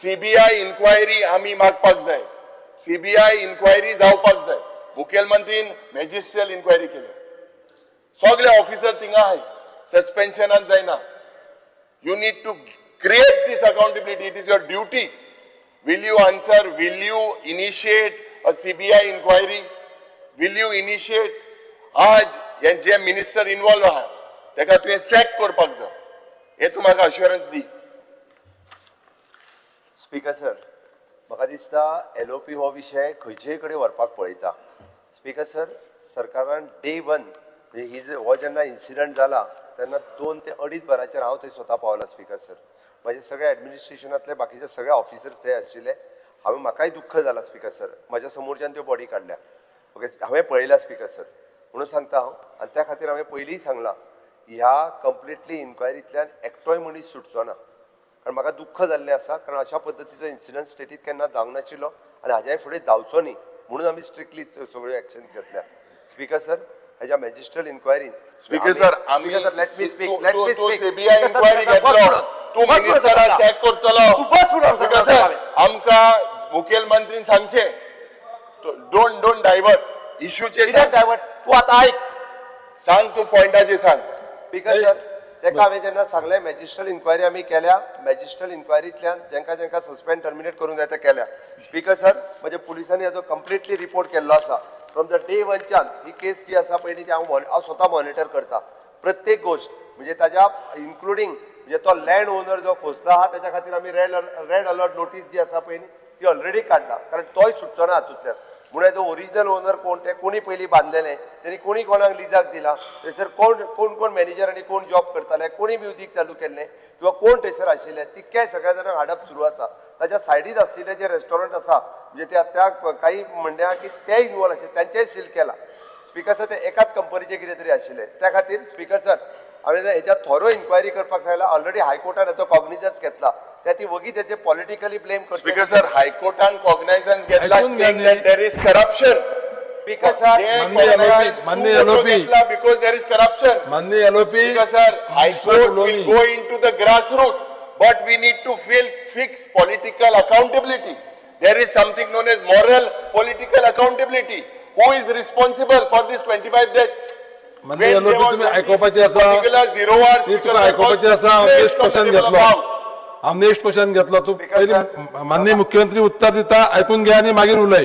सीबीआय इन्क्वायरी आमी मागपाक जाय. सीबीआय इन्क्वायरी जावपाक जाय. मुखेलमंत्रीन मॅजिस्ट्रियल इन्क्वायरी केली, सगळे ऑफिसर थिंगा आहाय, सस्पेन्शनान जायना. You need to create this accountability. It is your duty. Will you answer? Will you initiate a CBI inquiry? Will you initiate? आज हे जे मिनिस्टर इन्वॉल्व आहा तेका तुवें सॅक करपाक जाय, हे तूं म्हाका अश्युरन्स दी. स्पीकर सर, म्हाका दिसता एलओपी हो विशय खंयचेय कडेन व्हरपाक पळयता. स्पीकर सर, सरकारान डे वन म्हणजे ही हो जेन्ना इन्सिडंट जाला तेन्ना 2 ते 2.5 वरांचेर हांव थंय स्वता पावला. स्पीकर सर, म्हजे सगळे एडमिनिस्ट्रेशनांतले बाकीचे सगळे ऑफिसर्स थंय आशिल्ले. हांवें म्हाकाय दुख्ख जाला स्पीकर सर, म्हज्या समोरच्यान त्यो बॉडी काडल्या. ओके, हांवें पळयल्या स्पीकर सर, म्हणून सांगता हांव. आनी त्या खातीर हांवें पयलींय सांगलां, ह्या कंप्लिटली इन्क्वायरींतल्यान एकटोय मनीस सुटचो ना. कारण म्हाका दुख्ख जाल्लें आसा, कारण अशा पद्दतीचो इन्सिडंट स्टेटीत केन्ना जावंक नाशिल्लो आनी हाज्याय फुडें जावचो न्ही म्हणून आमी स्ट्रिक्टली सगळ्यो एक्शन्स घेतल्या. स्पीकर सर, हेज्या मॅजिस्ट्रियल इन्क्वायरीन, स्पीकर सर, आमी sir, let me speak, let me तूं स्पीक. सीबीआय इन्क्वायरी घेतलो, तूं मिनिस्टराक सॅक करतलो. तूं बस म्हणून स्पीकर सर, आमकां मुखेलमंत्रीन सांगचें, don't divert इश्यूचेर. कित्याक डायवर्ट? तूं आतां आयक. सांग, तूं पॉयंटाचेर सांग. स्पीकर सर, तेका हांवें जेन्ना सांगलें, मॅजिस्ट्रियल इन्क्वायरी आमी केल्या. मॅजिस्ट्रियल इन्क्वायरींतल्यान जेंका जेंका सस्पेंड, टर्मिनेट करूंक जाय ते केल्या. स्पीकर सर, म्हज्या पुलिसांनी हाजो कंप्लिटली रिपोर्ट केल्लो आसा. फ्रॉम the day वनच्यान ही केस जी आसा पयलीं ती हांव स्वता मॉनिटर करता प्रत्येक गोश्ट, म्हणजे ताज्या इन्क्लुडींग म्हणजे तो लँड ओनर जो खोसला आहा, तेच्या खातीर आमी रेड अलर्ट नोटीस जी आसा पयलीं ती ऑलरेडी काडला, कारण तोय सुटचो ना हातूंतल्यान. म्हणून जो ओरिजिनल ओनर कोण, ते कोणी पयलीं बांदलेले, तेणी कोणी कोणाक लिजाक दिला, थंयसर कोण कोण कोण मॅनेजर आनी कोण जॉब करताले, कोणी म्युजीक चालू केल्लें किंवा कोण थंयसर आशिल्ले, तितकेय सगळ्या जाणांक हाडप सुरू आसा. ताच्या सायडीन आशिल्ले जे रेस्टॉरंट आसा, म्हणजे त्या त्या काही म्हणणें आहा की ते इनवॉल्व आशिल्ले, तांचेय सील केला. स्पीकर सर, ते एकाच कंपनीचे कितें तरी आशिल्ले. त्या खातीर स्पीकर सर, हांवें हेच्या थोरो इन्क्वायरी करपाक सांगला. ऑलरेडी हायकोर्टान हेचो कॉग्निजन्स घेतला. त्या ती वगी तेचे पॉलिटिकली ब्लेम करता. स्पीकर सर, हायकोर्टान कॉग्नायझन्स घेतला ऐकून घ्या न्ही. There is corruption. Speaker sir, माननीय LOP, माननीय LOP. Because there is corruption. माननीय LOP. Speaker sir, High Court will go into the grassroots, but we need to fix political accountability. There is something known as moral political accountability. Who is responsible for these 25 deaths? माननीय LOP, तुम्ही आयकोपाचे आसा. Particular zero hour. ती तुका आयकोपाचें आसा. हांव next question घेतलो, हांव next question घेतलो. तूं पयलीं माननीय मुख्यमंत्री उत्तर दिता, आयकून घे आनी मागीर उलय.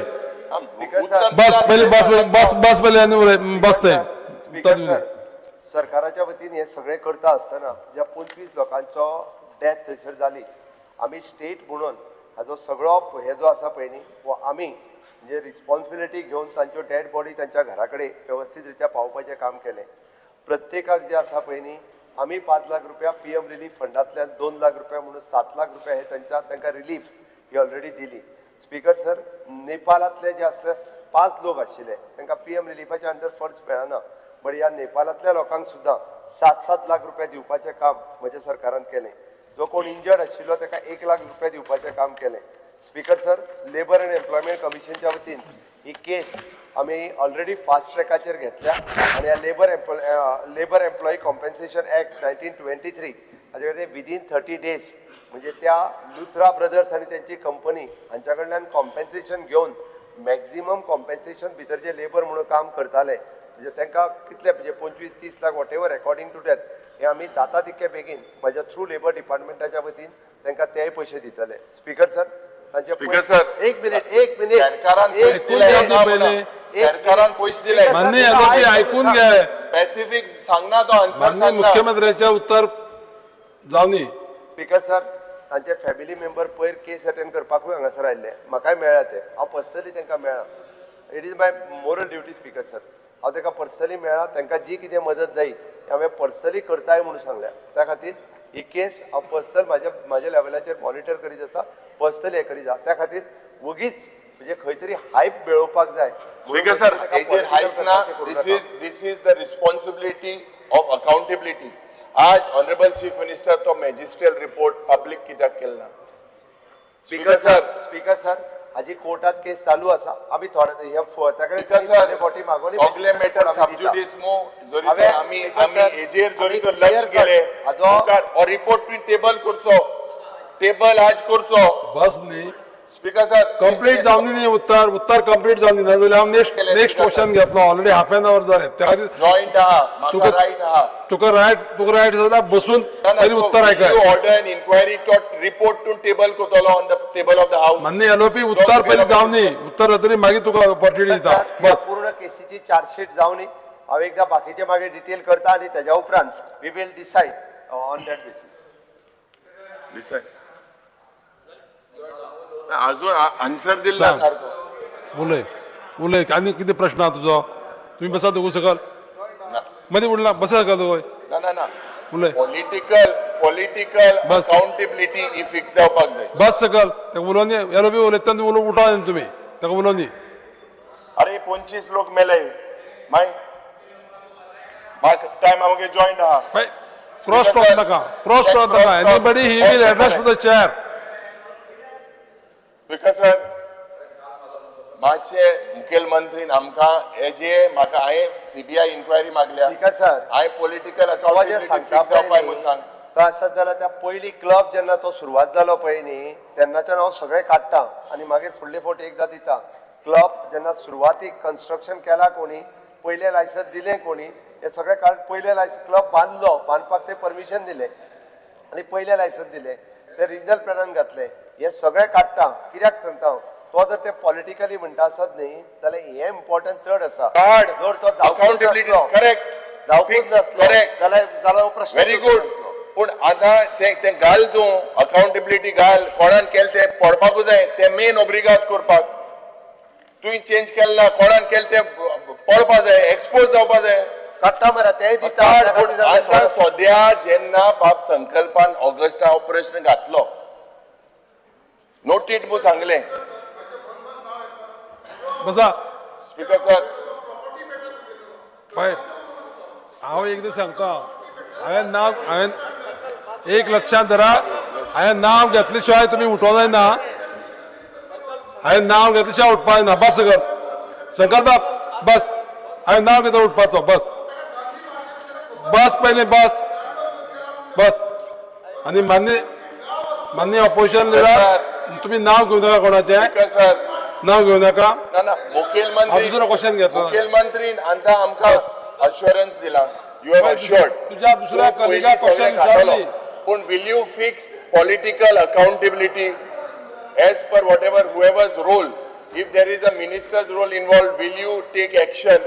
बस पयलीं, बस बस बस पयलीं आनी उलय. बस थंय उत्तर स्पीकर दिवया. सर, सरकाराच्या वतीन हे सगळें करता आसतना ज्या 25 लोकांचो डेथ थंयसर जाली, आमी स्टेट म्हणून हाजो सगळो हे जो आसा पळय न्ही, हो आमी म्हणजे रिस्पॉन्सिबिलिटी घेवन तांच्यो डेड बॉडी तांच्या घरा कडेन वेवस्थीत रित्या पावोवपाचें काम केलें. प्रत्येकाक जे आसा पळय न्ही, आमी 5 लाख रुपया पीएम रिलीफ फंडांतल्यान, 2 लाख रुपया म्हणून 7 लाख रुपया हे तांच्या तांकां रिलीफ ही ऑलरेडी दिली. स्पीकर सर, नेपालांतले जे आसले पांच लोक आशिल्ले, तांकां पीएम रिलीफाच्या अंडर फंड्स मेळना, बट ह्या नेपालांतल्या लोकांक सुद्दां 7-7 लाख रुपया दिवपाचें काम म्हज्या सरकारान केलें. जो कोण इंजर्ड आशिल्लो ताका 1 लाख रुपया दिवपाचें काम केलें. Speaker sir, labour and employment कमिशनच्या वतीन ही केस आमी ऑलरेडी फास्ट ट्रॅकाचेर घेतल्या आनी ह्या Labour Employee Compensation Act 1923 हाजे खातीर विदीन 30 डेज म्हणजे त्या लुथरा ब्रदर्स आनी त्यांची कंपनी हांच्या कडल्यान कॉम्पेन्सेशन घेवन, मॅक्झिमम कॉम्पेन्सेशन भितर जे लेबर म्हणून काम करताले, म्हणजे तांकां कितले, म्हणजे 25-30 lakh, whatever according to that, हे आमी जाता तितके बेगीन म्हज्या थ्रू लेबर डिपार्टमेंटाच्या वतीन तांकां तेय पयशे दितले. स्पीकर सर, तांचे स्पीकर सर, एक मिनिट, एक मिनिट. सरकारान एक पयशे ऐकून दिले घ्या ना ती पयलीं. म्हणून. सरकारान पयशे दिले. माननीय एलओपी, आयकून घे. स्पेसिफीक सांगना तो आन्सर. माननीय सांगना. मुख्यमंत्र्याचे उत्तर जावनी. स्पीकर सर, तांचे फॅमिली मेंबर पयर केस अटेंड करपाकूय हांगासर आयिल्ले. म्हाकाय मेळ्ळा ते. हांव पर्सनली तांकां मेळ्ळा. It is my moral duty, Speaker sir. हांव तांकां पर्सनली मेळ्ळा. तांकां जी कितें मदत जाय ती हांवें पर्सनली करताय म्हणून सांगल्या. त्या खातीर ही केस हांव पर्सनल म्हाज्या म्हाज्या लेवलाचेर मॉनिटर करीत आसा, पर्सनली हें करीत आसा. त्या खातीर वगीच म्हणजे खंय तरी हायप मेळोवपाक जाय स्पीकर सर, हेजेर हायप ना. This is the responsibility of accountability. आज ऑनरेबल चीफ मिनिस्टर तो मॅजिस्ट्रियल रिपोर्ट पब्लीक कित्याक केलो ना, स्पीकर सर? स्पीकर सर, हाजी कोर्टात केस चालू आसा. आमी थोडे हे ताकडे स्पीकर सर, फावटी मागोवनी. सगळे मॅटर सबज्युडिस मो जरी हांवें तर आमी स्पीकर आमी सर, हेजेर जरी आमी तर लक्ष clear cut गेले हाजो मुखार हो रिपोर्ट तुवें टेबल करचो, टेबल आज करचो. बस न्ही. स्पीकर सर, कंप्लीट जावनी न्ही उत्तर. उत्तर कंप्लीट जावनी, ना जाल्यार हांव नेक्स्ट नेक्स्ट क्वेश्चन घेतलो. ऑलरेडी हाफ एन our जालें. त्या खातीर जॉयंट आहा म्हाका, रायट आहा. तुका रायट जाल्यार बसून पयलीं उत्तर आयकय. ऑर्डर एन इन्क्वायरी, तो रिपोर्ट तूं टेबल करतलो on the table of the house. माननीय एलओपी, उत्तर पयलीं जावनी. उत्तर जातरी मागीर तुका ऑपॉर्च्युनिटी दिता. सर, ह्या बस. पूर्ण केसीची चार्जशीट जावनी. हांव एकदां बाकीचे मागीर डिटेल करता आनी तेज्या उपरांत we will decide on that basis. Decide. अजून आन्सर दिला सांग. सारको. उलय, उलय. आनी कितें प्रश्न आहा तुजो? तुमी बसात दोगू सकल. मदीं उडला, बसा सकल दोगूय. ना ना ना. उलय. पॉलिटिकल बस. अकाउंटेबिलिटी ही फिक्स जावपाक जाय. बस सकल. ताका उलोवनी. एलओपी उलयता, तुमी उठा न्ही तुमी. ताका उलोवनी. अरे, 25 लोक मेले. माय टायम आमगे जॉयंट आहा. पळय, क्रॉस टॉक नाका, क्रॉस टॉक नाका. Anybody he will address to the chair. Speaker sir, मातशे मुखेलमंत्रीन आमकां हेजे म्हाका हांवें सीबीआय इन्क्वायरी मागल्या. स्पीकर सर, हांवें पॉलिटिकल तो जे अकाउंटेबिलिटी सांगता फिक्स पळय जावपाक न्ही, म्हूण सांग. तो आसत जाल्यार त्या पयलीं क्लब जेन्ना तो सुरवात जालो पळय न्ही तेन्नाच्यान हांव सगळें काडटा आनी मागीर फुडले फावट एकदां दिता. क्लब जेन्ना सुरवातीक कन्स्ट्रक्शन केला कोणी, पयलें लायसन्स दिलें कोणी, हें सगळें काड. पयलें लायसन्स क्लब बांदलो, बांदपाक ते परमिशन दिलें आनी पयलें लायसन्स दिलें, ते रिजनल प्लॅनान घातलें, हें सगळें काडटा. कित्याक सांगता हांव, तो जर ते पॉलिटिकली म्हणटा आसत न्ही जाल्यार हें इम्पॉर्टंट चड आसा. काड. जर तो जावपूच अकाउंटेबिलिटी नासलो, करेक्ट, जावपूच नासलो करेक्ट, जाल्यार जाल्यार हो प्रश्न व्हेरी गुड. पूण आतां ते तें घाल तूं अकाउंटेबिलिटी घाल. कोणान केलें तें पडपाकूच जाय, तें मेन ओब्रिगाद करपाक. तुवें चेंज केलें ना, कोणान केलें तें पळपा जाय, एक्सपोज जावपा जाय. काडटा मरे, तेय दिता. काड. त्या पूण खातीर जाल्यार आतां थोडो- सद्या जेन्ना बाब संकल्पान ऑगस्टा हो प्रश्न घातलो, नोटीट म्हूण सांगलें. बसा. स्पीकर सर, पळय, हांव एकदां सांगता, हांवें नांव, हांवें एक लक्षांत धरा, हांवें नांव घेतले शिवाय तुमी उठो जायना. हांवें नांव घेतले शिवाय उठपा जायना. बस कर संकल्प बाब, बस. हांवें नांव घेतलं उठपाचो. बस बस पयलीं बस बस. आनी मान्य मान्य ऑपोजिशन लिडर, तुमी नांव घेवं नाका कोणाचें. स्पीकर सर, नांव घेवं नाका. ना ना, मुखेलमंत्री हांव दुसरो question घेतलो. मुखेलमंत्रीन आतां आमकां अश्योरन्स दिला, you have assured. तुझ्या दुसऱ्या कलिगा question विचारली. पूण will you fix political accountability as per whatever whoever's role? If there is a minister's role involve, will you take action?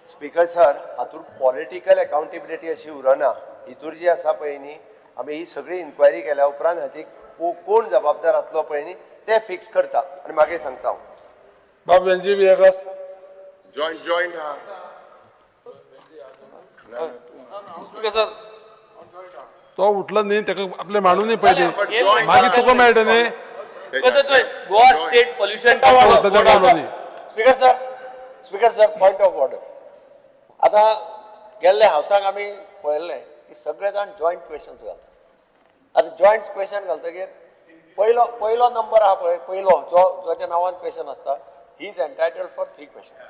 Speaker sir, हातूंत पॉलिटिकल अकाउंटेबिलिटी अशी उरना. हितूर जी आसा पळय न्ही, आमी ही सगळी इन्क्वायरी केल्या उपरांत हाची कोण जबाबदार आसलो पळय न्ही ते फिक्स करता आनी मागीर सांगता हांव. बाब वेंजी विएगास. जॉयंट जॉयंट हा. स्पीकर सर, तो उठलो न्ही, ताका आपले मांडू न्ही पयलीं, But मागीर तुका मेळटा न्ही. गोवा स्टेट पोल्युशन तो ताका उठलो न्ही. Speaker sir, speaker sir, point of order. आतां गेल्ल्या हावसाक आमी पळयल्लें की सगळे जाण जॉयंट क्वेश्चन्स घालता. आतां जॉयंट क्वेश्चन घालतकीर पयलो पयलो नंबर आहा पळय, पयलो जो जाच्या नांवान क्वेश्चन आसता, he is entitled for three question.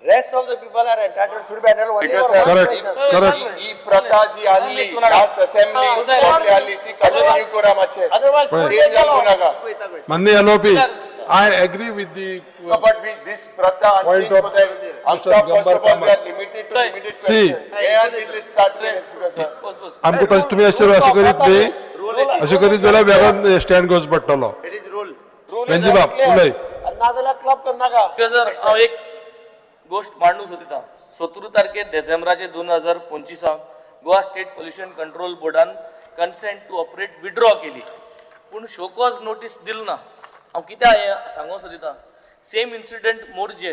Rest of the people are entitled, should be entitled only Speaker for sir, Correct. Correct. ही प्रथा जी आणली लास्ट असेंब्ली आणली ती कंटिन्यू करा मातशें. अदरवायज चेंज घालूं नाका. मान्य LOP, I agree with the but we this प्रथा Point of आमकां Mr. First of all Gambar we are limited to limited See. Question. हे आनी स्टार्ट केलें स्पीकर सर. बस बस. आमकां तशें तुमी अशें अशें करीत न्ही, अशें करीत जाल्यार वेगळो स्टँड घेवचो पडटलो. It is rule. Venzy बाब उलय. नाजाल्यार क्लब करनाका. स्पीकर सर, हांव एक गोश्ट मांडूंक सोदिता. 17 तारखेर डिसेंबराचे 2025 गोवा स्टेट पोल्युशन कंट्रोल बोर्डान कन्सेंट टू ऑपरेट विड्रॉ केली, पूण शोकॉज नोटीस दिल ना. हांव कित्याक हें सांगूंक सोदिता, सेम इन्सिडंट मोरजे,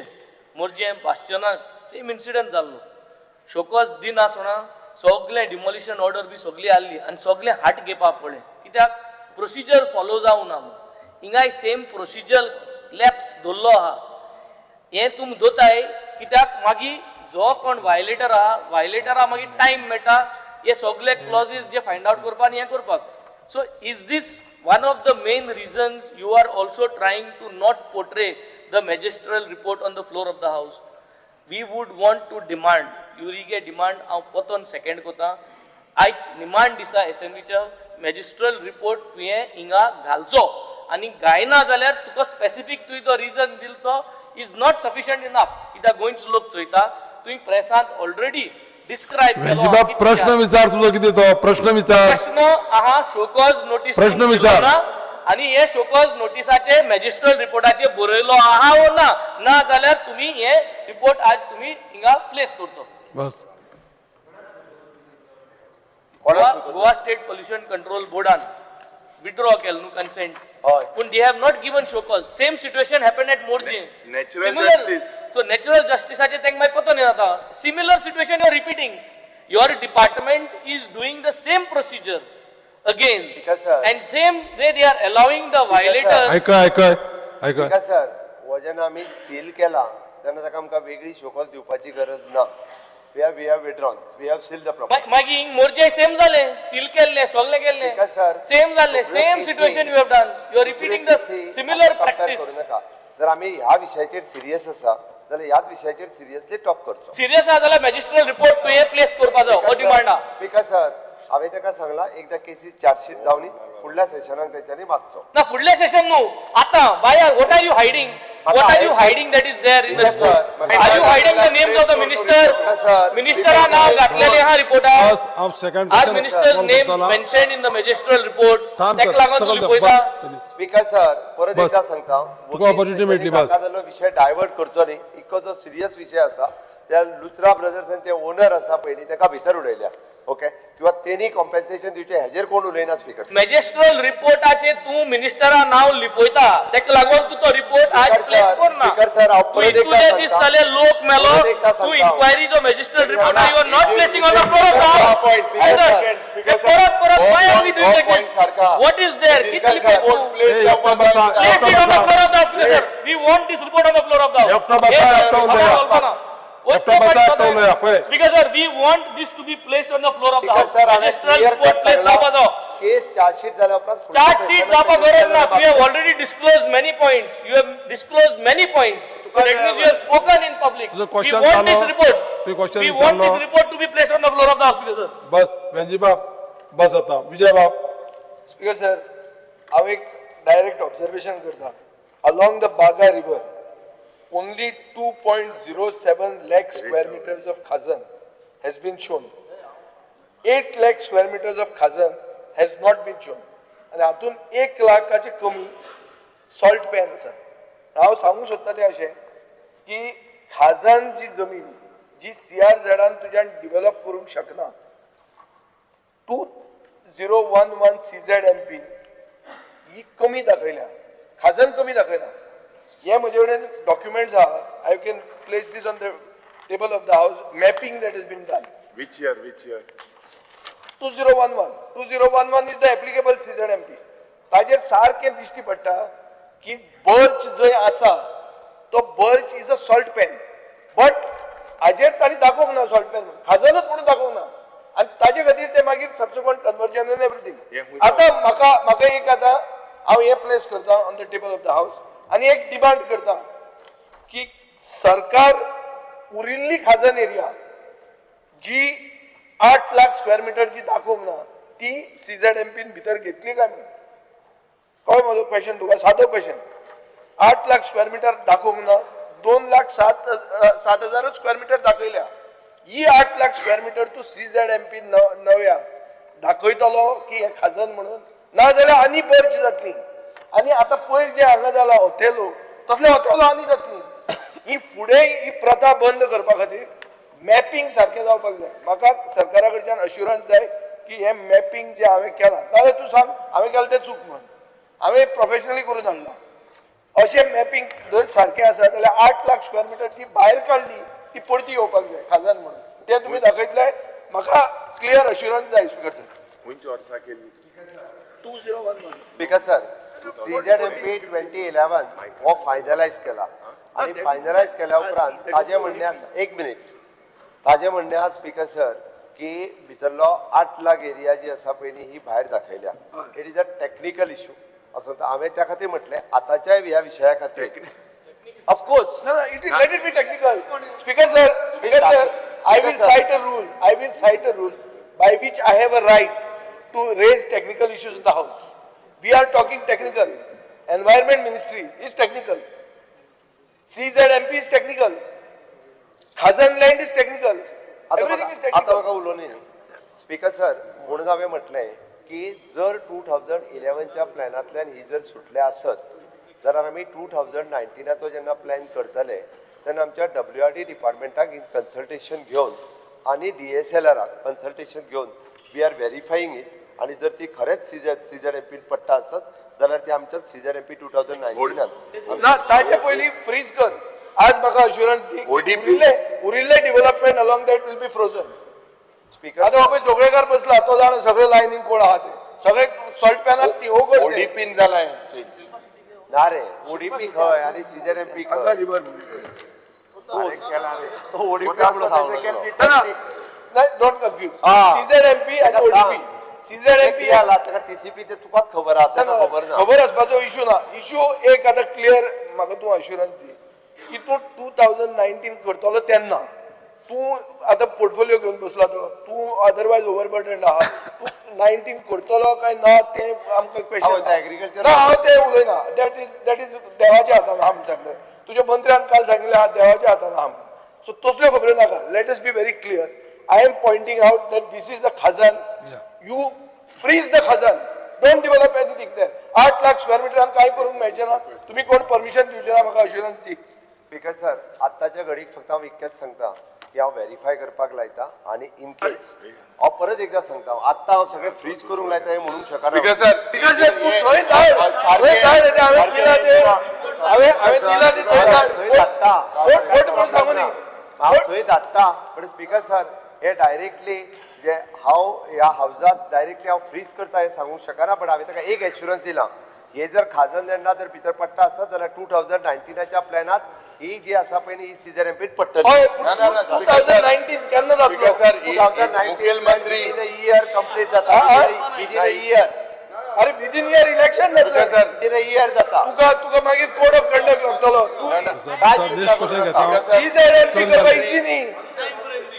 मोरजे बास्टियनाक सेम इन्सिडंट जाल्लो. शोकॉज दिनासतना सगळें डिमॉलिशन ऑर्डर बी सगळी आहली आनी सगळें हाट घेवपाक पडलें, कित्याक प्रोसिजर फॉलो जावना म्हूण. हिंगाय सेम प्रोसिजर लॅप्स दवरलो आहा. हें तुमी दोताय कित्याक मागीर जो कोण वायलेटर आहा, वायलेटरा मागीर टायम मेळटा हे सगळे क्लॉजीस जे फायंड आवट करपाक आनी हें करपाक. So is this one of the main reasons you are also trying to not portray the magisterial report on the floor of the house? We would want to demand, युरिगे demand हांव पोतोन second कोता. आयज निमाण दिसा एसेंब्लीच्या मॅजिस्ट्रल report तुवें हिंगा घालचो आनी गायना जाल्यार तुका स्पेसिफीक तुवें तो रिजन दिल तो is not sufficient enough, कित्याक गोंयचो लोक चोयता. तुवें प्रेसांत ऑलरेडी डिस्क्रायब वेंजी बाब, प्रश्न विचार तुजो कितें तो प्रश्न विचार. प्रश्न आहा शोकॉज नोटीस प्रश्न विचार. आणि हे शोकॉज नोटिसाचे मॅजिस्ट्रल रिपोर्टाचे बरयलो आहा वो ना, ना जाल्यार तुम्ही हे रिपोर्ट आज तुम्ही हिंगा प्लेस करचो. बस. कोणाक गोवा स्टेट पोल्युशन कंट्रोल बोर्डान विड्रॉ केलो न्हू कन्सेंट, हय. पूण they have not given show cause. Same situation happen at Morjim. Natural justice. So natural जस्टिसाचे तांकां मागीर पतो न्ही जाता. Similar situation you are repeating, your department is doing the same procedure again. Speaker sir. And same way they are allowing the violator. आयकय आयकय आयकय. Speaker sir, हो जेन्ना आमी सील केला तेन्ना ताका आमकां वेगळी शोकॉज दिवपाची गरज ना. We have withdrawn, we have seal the property. मागीर हिंग मोरजे सेम जालें, सील केल्लें, सगळें केल्लें, Speaker sir, same जाल्लें, दुसऱ्यो सेम केसी- situation you have done, you are repeating the दुसऱ्यो केसी सिमिलर आतां compare practice. करूं नाका. जर आमी ह्या विशयाचेर सिरियस आसा जाल्यार ह्याच विशयाचेर सिरियसली टॉक करचो. सिरियस आसा जाल्यार मॅजिस्ट्रियल रिपोर्ट तुवें प्लेस करपा जाय हो डिमांड आहा. स्पीकर सर, हांवें ताका सांगलां एकदां केसीस चार्जशीट जावनी फुडल्या सेशनाक तेंच्यांनी मागचो. ना, फुडलें सेशन न्हू, आतां. Why are what are you hiding? What are you hiding that is there in the Yes, sir. Are you hiding the names of the minister? Sir. मिनिस्टरा नांव घातलेलें आहा रिपोर्टार. बस, हांव second are ministers names mention in the magisterial report, थांब तेका sir, लागून तूं सकयल लिपयता. बस. Speaker sir, परत बस. एकदा सांगता, तुका opportunity मेळटली, बस. नाका जाल्लो विशय डायवर्ट करचो न्ही. इतको जो सिरियस विशय आसा, त्या लुथरा ब्रदर्सान ते ओनर आसा पयलीं ताका भितर उडयल्या, ओके, किंवा तेणी कॉम्पेन्सेशन दिवचें हेजेर कोण उलयना स्पीकर सर. मॅजिस्ट्रियल रिपोर्टाचे तूं मिनिस्टरा नांव लिपयता, तेका लागून तूं तो रिपोर्ट आज स्पीकर प्लेस सर, करना. स्पीकर सर, हांव तूं परत एकदां इतले दीस सांगता. जाले लोक मेलो, परत एकदां तूं सांगता. इन्क्वायरी जो मॅजिस्ट्रियल रिपोर्ट ना, you are not placing on the floor of the point, house. Speaker sir, परत परत हो why are we point, doing हो like point this? सारखा. What is there? कितें Speaker sir, लिपयता तूं? Place ए, एकटो बसा, Place एकटो it on the बसा. floor of the house, sir. We want this report on the floor of the house. एकटो बसा, एकटो उलया. एकटो बसा, एकटो उलया, पळय. Speaker sir, we want this to be placed on the floor of the speaker house. Sir, हांवें Magisterial clear report cut place जावपा सांगला, जाय. केस चार्जशीट जाल्या उपरांत फुडल्या चार्ज शीट सेशनाक जावपा तेंच्यांनी गरज ना. You have मागचो. Already disclose many points, you have disclose many points, so that means you have spoken in public. तुजो we question want this जालो. रिपोर्ट. तुवें question we want विचारलो. This report to be place on the floor of the house, speaker sir. बस वेंजी बाब, बस आता विजय बाब. Speaker sir, हांव एक direct observation करता. Along the Baga river only 2.07 lakh square meters of khazan has been shown. 8 lakh square meters of khazan has not been shown. आनी हातून 1 लाखाचे कमी सॉल्ट पॅन आसा. हांव सांगूंक सोदता तें अशें की खाजन जी जमीन जी सी आर झेडान तुज्यान डिवेलप करूंक शकना, 2011 CZMP ही कमी दाखयल्या, खाजन कमी दाखयला. हे म्हजे कडेन डॉक्युमेंट्स आहा. I can place this on the table of the house, mapping that is been done. Which year, which year? 2011. 2011 is the applicable CZMP. ताजेर सारकें दिश्टी पडटा की बर्च जंय आसा तो birch is a salt pan, but हाजेर तांणी दाखोवंक ना सॉल्ट पॅन, खाजनूच म्हणून दाखोवंक ना, आनी ताजे खातीर ते मागीर सबसिक्वंट कन्वर्जन एन्ड एवरीथींग. आतां म्हाका एक, आतां हांव हें प्लेस करता on the table of the house आनी एक डिमांड करता की सरकार उरिल्ली खाजन एरिया जी 8 लाख स्क्वेअर मिटर जी दाखोवंक ना ती सीझेडएमपीन भितर घेतली काय म्हणून. कळ्ळो म्हजो क्वेश्चन तुका? सादो क्वेश्चन. 8 लाख स्क्वेअर मिटर दाखोवंक ना, 2 लाख 7 हजारूच स्क्वेअर मिटर दाखयल्या. ही 8 लाख स्क्वेअर मिटर तूं सीझेडएमपी नव्या दाखयतलो की हे खाजन म्हणून? ना जाल्यार आनी बर्च जातली, आनी आतां पयर जे हांगा जाला हॉटेलो तसले हॉटेलो आनी जातली. ही फुडें ही प्रथा बंद करपा खातीर मॅपिंग सारकें जावपाक जाय. म्हाका सरकारा कडच्यान अश्युरन्स जाय की हें मॅपिंग जें हांवें केलां, नाजाल्यार तूं सांग हांवें केलां तें चूक म्हणून, हांवें प्रोफेशनली करून हाडलां. अशें मॅपिंग जर सारकें आसा जाल्यार 8 लाख स्क्वेअर मिटर ती भायर काडली ती परती येवपाक जाय खाजन म्हणून. तें तुमी दाखयतले म्हाका क्लियर अश्युरन्स जाय स्पीकर सर. खंयच्या वर्सा केली? 2011. Speaker sir, CZMP 2011 हो फायनलायज केला आनी फायनलायज केल्या उपरांत ताजें म्हणणें आसा, एक मिनीट, ताजें म्हणणें आसा स्पीकर सर की भितरलो 8 लाख एरिया जी आसा पयलीं ही भायर दाखयल्या. It is a technical issue असो हांवें त्या खातीर म्हटलें आतांच्या ह्या विशया खातीर of course. No, no, it is, let it be technical. Speaker sir, Speaker sir, I will Speaker sir. cite a rule, I will cite a rule by which I have a right to raise technical issues in the house. We are talking technical. Environment Ministry is technical. CZMP is technical. Khazan land is technical. आता Everything is म्हाका आतां technical. म्हाका उलोवनी न्ही. Speaker sir, म्हणून हांवें म्हटलें की जर 2011च्या प्लॅनांतल्यान ही जर सुटल्या आसत जाल्यार आमी 2019तो जेन्ना प्लॅन करतले तेन्ना आमच्या WRD डिपार्टमेंटाक इन कन्सल्टेशन घेवन आनी DSLRाक कन्सल्टेशन घेवन we are verifying it, आनी जर ती खरेंच सीझेडएमपीन पडटा आसत जाल्यार ती आमच्या सीझेडएमपी 2019 ना, ताजे पयलीं फ्रीज कर. आज म्हाका अश्युरन्स दी की ODP. उरिल्ले development along that will be frozen. Speaker आतां बाबा जोगळेकर बसला तो जाणा सगळे लायनीन कोण आहा ते, सगळे सॉल्ट पॅनात ती ओगड ते. ओडीपीन जालाय चेंज. ना रे, ओडीपी खंय आनी सीझेडएमपी खंय? रिवर. तो ओडीपी म्हणून सांगू ना ना, don't confuse. हा. सीझेडएमपी आणि ताका सांग. ओडीपी. सीझेडएमपी आला ताका टीसीपी ते तुकाच खबर आहा, ताका खबर ना. खबर आसपाचो इशू ना. इशू एक आतां क्लियर म्हाका तूं अश्युरन्स दी की तूं 2019 करतलो तेन्ना तूं आतां पोर्टफोलियो घेवन बसला तो तूं अदरवायज ओवरबर्डन आहा. तूं 19 करतलो काय ना तें आमकां क्वेश्चन. हांव agriculture- ना, हांव तें उलयना. That is देवाच्या हातान आहा म्हूण सांगलें. तुज्या मंत्र्यान काल सांगिल्लें आहा, देवाच्या हातान आहा म्हूण. सो तसल्यो खबऱ्यो नाका. Let us be very clear. I am pointing out that this is a खाजन. You freeze the खाजन, don't develop anything there. 8 lakh square मिटरान कांय करूंक मेळचें ना. तुमी कोण परमिशन दिवचे ना, म्हाका अश्युरन्स दी. स्पीकर सर, आत्ताच्या घडीक फक्त हांव इतकेंच सांगता की हांव व्हेरीफाय करपाक लायता आनी इन केस हांव परत एकदां सांगता, आत्तां हांव सगळें फ्रीज करूंक लायता हें म्हणूंक शकना. स्पीकर सर, स्पीकर सर, तूं थंय धाड, थंय धाड. ते हांवें दिला ते, हांवें दिला ते थंय धाड. थंय धाडटा. फट फट म्हणून सांगू न्ही. हांव थंय धाडटा, पण स्पीकर सर, हे डायरेक्टली जे हांव ह्या हावजात डायरेक्टली हांव फ्रीज करता हें सांगूंक शकना, पण हांवें ताका एक एश्युरन्स दिला, हे जर खाजन लँडा जर भितर पडटा आसत जाल्यार 2019च्या प्लॅनात ही जी आसा पळय न्ही, ही सीझन पडटली. हय. ना, ना, ना, 2019 केन्ना जातलो? स्पीकर सर, मुखेलमंत्री इयर कंप्लीट जाता. हा, हा. Within a year. अरे, विदीन इयर इलेक्शन जातलें. Speaker sir, within a year जाता. तुका मागीर कोड ऑफ कंडक्ट लागतलो. तूं नेक्स्ट क्वेश्चन घेता हांव. सीझेडएमपी करपाक इजी न्ही.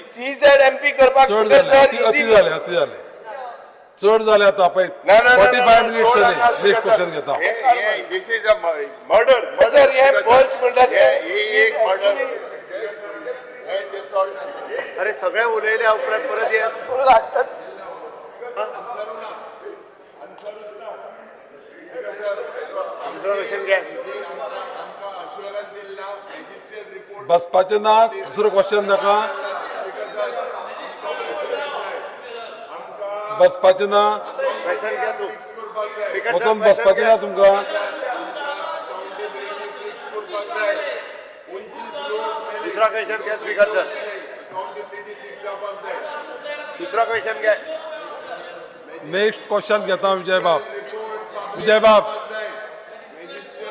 सीझेडएमपी करपाक चड स्पीकर जाले, सर, अति इजी अति न्ही. जाले, अति जाले, चड जाले. आतां पळय, ना, ना, ना, फोर्टी ना, फायव ना, मिनिट्स ना, जाले. ना, नेक्स्ट स्पीकर क्वेश्चन सर, घेता हांव. This is a murder. Sir, हे बर्च म्हणटात एक मर्डर. अरे, सगळे उलयल्या उपरांत परत येत. लागतात. दुसरो क्वेश्चन घे. बसपाचें ना, दुसरो क्वेश्चन नाका. बसपाचें ना. क्वेश्चन घे तूं. स्पीकर सर, वचोन क्वेश्चन बसपाचें घे. ना तुमकां. दुसरा क्वेश्चन घे स्पीकर सर, दुसरा क्वेश्चन घे. नेक्स्ट क्वेश्चन घेता विजय बाब, विजय बाब,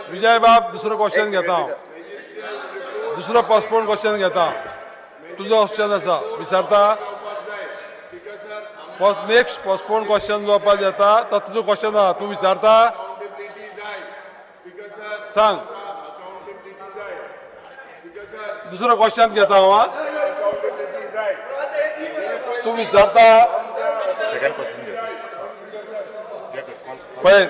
विजय बाब, दुसरो क्वेश्चन घेता हांव. दुसरो पोस्टपोन क्वेश्चन घेता. तुजो क्वेश्चन आसा, विचारता. नेक्स्ट पोस्टपोन क्वेश्चन जावपाक येता तो तुजो क्वेश्चन आसा, तूं विचारता, सांग. दुसरो क्वेश्चन घेता हांव, हा? तूं विचारता. सेकंड क्वेश्चन घेता. पळय,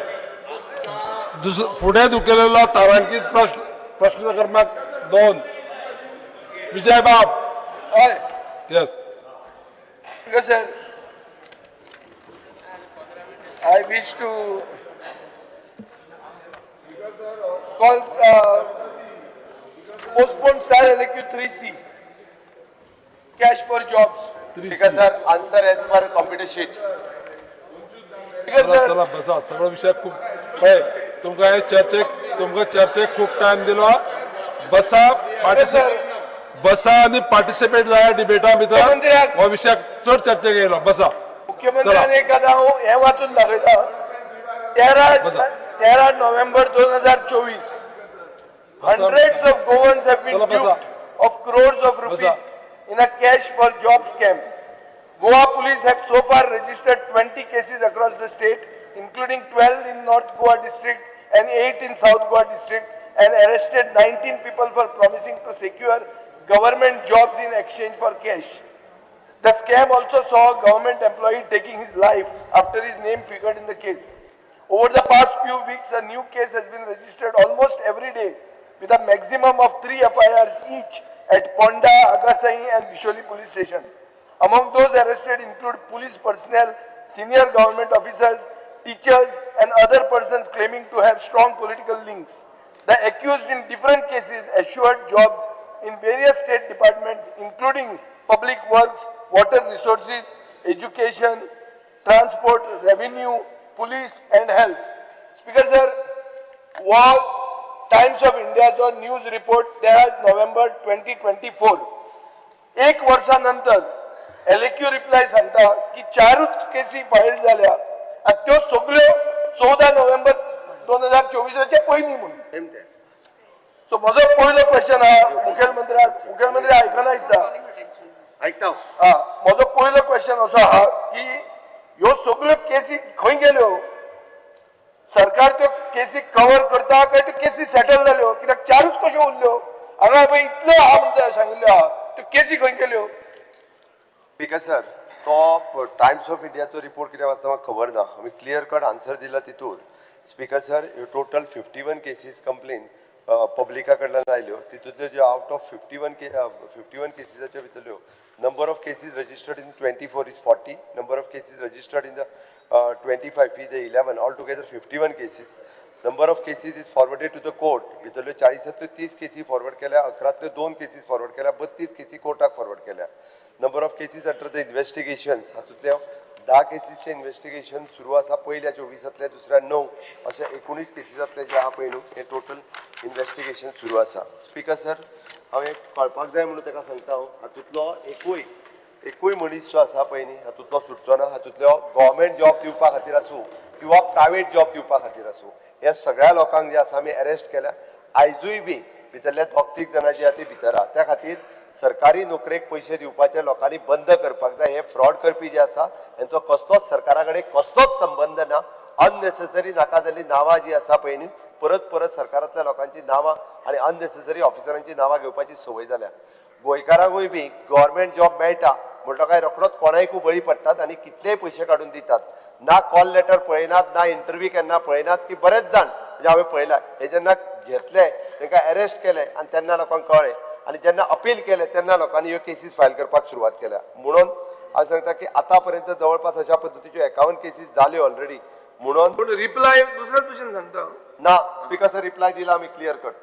फुडें दुखेलेलो तारांकीत प्रश्न, प्रश्न क्रमांक 2, विजय बाब. हय. Yes. Speaker sir, I wish to call postpone star LAQ 3C, cash for jobs. Speaker sir, answer as per computer sheet. Speaker चला sir, चला, बसा. सगळो विशय खूप. पळय, तुमकां हे चर्चेक, तुमकां चर्चेक खूब टायम दिलो. बसा, पार्टिसिपेट, बसा आनी पार्टिसिपेट जाया डिबेटा भितर. मुख्यमंत्र्याक- हो विशयाक चड चर्चेक येयलो. बसा. मुख्यमंत्र्यान एक आतां हांव हें वाचून दाखयता. 13 बसा. 13 नोव्हेंबर 2024, बसा. Hundreds of Goans have been चला, बसा. duped of crores of rupees बसा. in a cash for job scam. Goa police have so far registered 20 cases across the state, including 12 in North Goa district and 8 in South Goa district, and arrested 19 people for promising to secure government jobs in exchange for cash. The scam also saw a government employee taking his life after his name figured in the case. Over the past few weeks, a new case has been registered almost every day, with a maximum of 3 FIRs each at Ponda, Agasai and Visholi police station. Among those arrested include police personnel, senior government officers, teachers and other persons claiming to have strong political links. The accused in different cases assured jobs in various state departments, including public works, water resources, education, transport, revenue, police and health. Speaker sir, हो Times of इंडियाचो news report 13 नोव्हेंबर 2024. एक वर्सा नंतर एलएक्यू reply सांगता की चारूच केसी file जाल्या आनी त्यो सगल्यो 14 नोव्हेंबर 2024च्या पयलीं म्हणून. सो म्हजो पयलो क्वेश्चन आहा मुखेलमंत्र्याक. मुखेलमंत्री आयकना दिसता. आयकता हांव. हा, म्हजो पयलो क्वेश्चन असो आहा की ह्यो सगळ्यो केसी खंय गेल्यो? सरकार त्यो केसी कवर करता काय त्यो केसी सेटल जाल्यो? कित्याक चारूच कश्यो उरल्यो हांगा? पळय, इतल्यो आहा म्हणटा सांगिल्ल्यो आहा, त्यो केसी खंय गेल्यो? स्पीकर सर, तो टायम्स ऑफ इंडियाचो रिपोर्ट कितें वाचता म्हाका खबर ना. आमी क्लियर कट आन्सर दिला तितूर. स्पीकर सर, ह्यो टोटल 51 केसीस कंप्लेन पब्लिका कडल्यान आयल्यो. तितूंतल्यो ज्यो out of 51 केसीसाच्या भितरल्यो number of cases registered in 24 is 40, number of cases registered in the 25 is 11, all together 51 cases. Number of cases is forwarded to the court भितरल्यो 40तांतल्यो 30 केसी forward केल्या, 11तल्यो दोन cases forward केल्या, 32 केसी कोर्टाक फॉरवर्ड केल्या. Number of cases under the investigations हातूंतल्या 10 केसीसचें investigation सुरू आसा पयल्या 24तांतल्या, दुसऱ्या णव, अशे 19 केसीसांतले जे आहा पळय न्हू, हे टोटल इन्वेस्टिगेशन सुरू आसा. स्पीकर सर, हांव एक कळपाक जाय म्हणून ताका सांगता हांव, हातूंतलो एकूय एकूय मनीस जो आसा पळय न्ही, हातूंतलो सुटचो ना. हातूंतलो गव्हर्मेंट जॉब दिवपा खातीर आसूं किंवा प्रायवेट जॉब दिवपा खातीर आसूं, ह्या सगळ्या लोकांक जे आसा आमी अरेस्ट केल्या. आयजूय बी भितरले दोग तीग जाणां जी आहा ती भितर आहा. त्या खातीर सरकारी नोकरेक पयशे दिवपाचे लोकांनी बंद करपाक जाय. हे फ्रॉड करपी जे आसा, हेंचो कसलोच सरकारा कडेन कसलोच संबंद ना. अननेसेसरी नाका जाल्ली नांवां जी आसा पळय न्ही, परत परत सरकारांतल्या लोकांची नांवां आनी अननेसेसरी ऑफिसरांची नांवां घेवपाची संवय जाल्या. गोंयकारांकूय बी गव्हर्मेंट जॉब मेळटा म्हणटा काय रोखडोच कोणायकूय बळी पडटात आनी कितलेय पयशे काडून दितात. ना कॉल लेटर पळयनात, ना इंटरव्यू केन्ना पळयनात की बरेच जाण, म्हणजे हांवें पळयला, हे जेन्ना घेतले, तांकां अरेस्ट केले आनी तेन्ना लोकांक कळ्ळें आनी जेन्ना अपील केलें तेन्ना लोकांनी ह्यो केसीस फायल करपाक सुरवात केल्या. म्हणून हांव सांगता की आतां पर्यंत जवळपास अशा पद्दतीच्यो 51 केसीस जाल्यो ऑलरेडी म्हणून. पूण रिप्लाय दुसऱ्याच भशेन सांगता. ना स्पीकर सर, रिप्लाय दिला आमी क्लियर कट.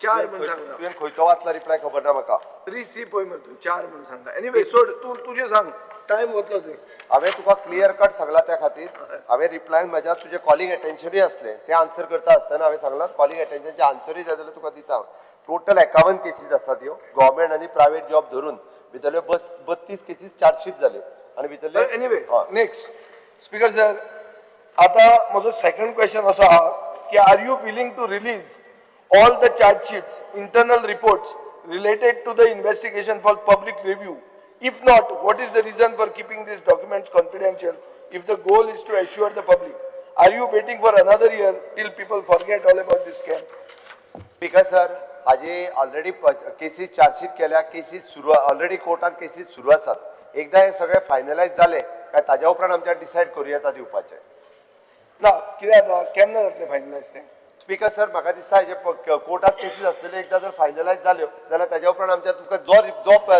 चार म्हण सांगता. तुवें खंयचो वाचला रिप्लाय खबर ना म्हाका. 3C पळय मरे तूं, चार म्हण सांगता. एनिवे सोड, तूं तुजें सांग, टायम वतलो तुवें. हांवें तुका क्लियर कट सांगला. त्या खातीर हांवें रिप्लायन म्हज्या तुजें कॉलिंग अटेन्शनूय आसलें. तें आन्सर करता आसतना हांवें सांगलां, कॉलिंग अटेन्शनचें आन्सरूय जाय जाल्यार तुका दिता. टोटल 51 केसीस आसात ह्यो, गव्हर्मेंट आनी प्रायवेट जॉब धरून. भितरल्यो बस 32 केसीस चार्जशीट जाल्यो आनी भितरले एनिवे. हय. नेक्स्ट, स्पीकर सर, आता म्हजो सेकंड क्वेश्चन असो आहा की are you willing to release all the chargesheets, internal reports related to the investigation for public review? If not, what is the reason for keeping these documents confidential if the goal is to assure the public? Are you waiting for another year till people forget all about this scam? Speaker sir, हाजी already cases chargesheet केल्या, cases सुरू, already कोर्टात cases सुरू आसात. एकदा हे सगळे finalise जाले काय ताज्या उपरांत आमच्या डिसायड करूं येता दिवपाचें. ना, कितें जाता, केन्ना जातलें फायनलायज तें? स्पीकर सर, म्हाका दिसता हेजे कोर्टात केसीस आसतल्यो, एकदा जर फायनलायज जाल्यो जाल्यार ताज्या उपरांत आमच्या तुमकां जो जो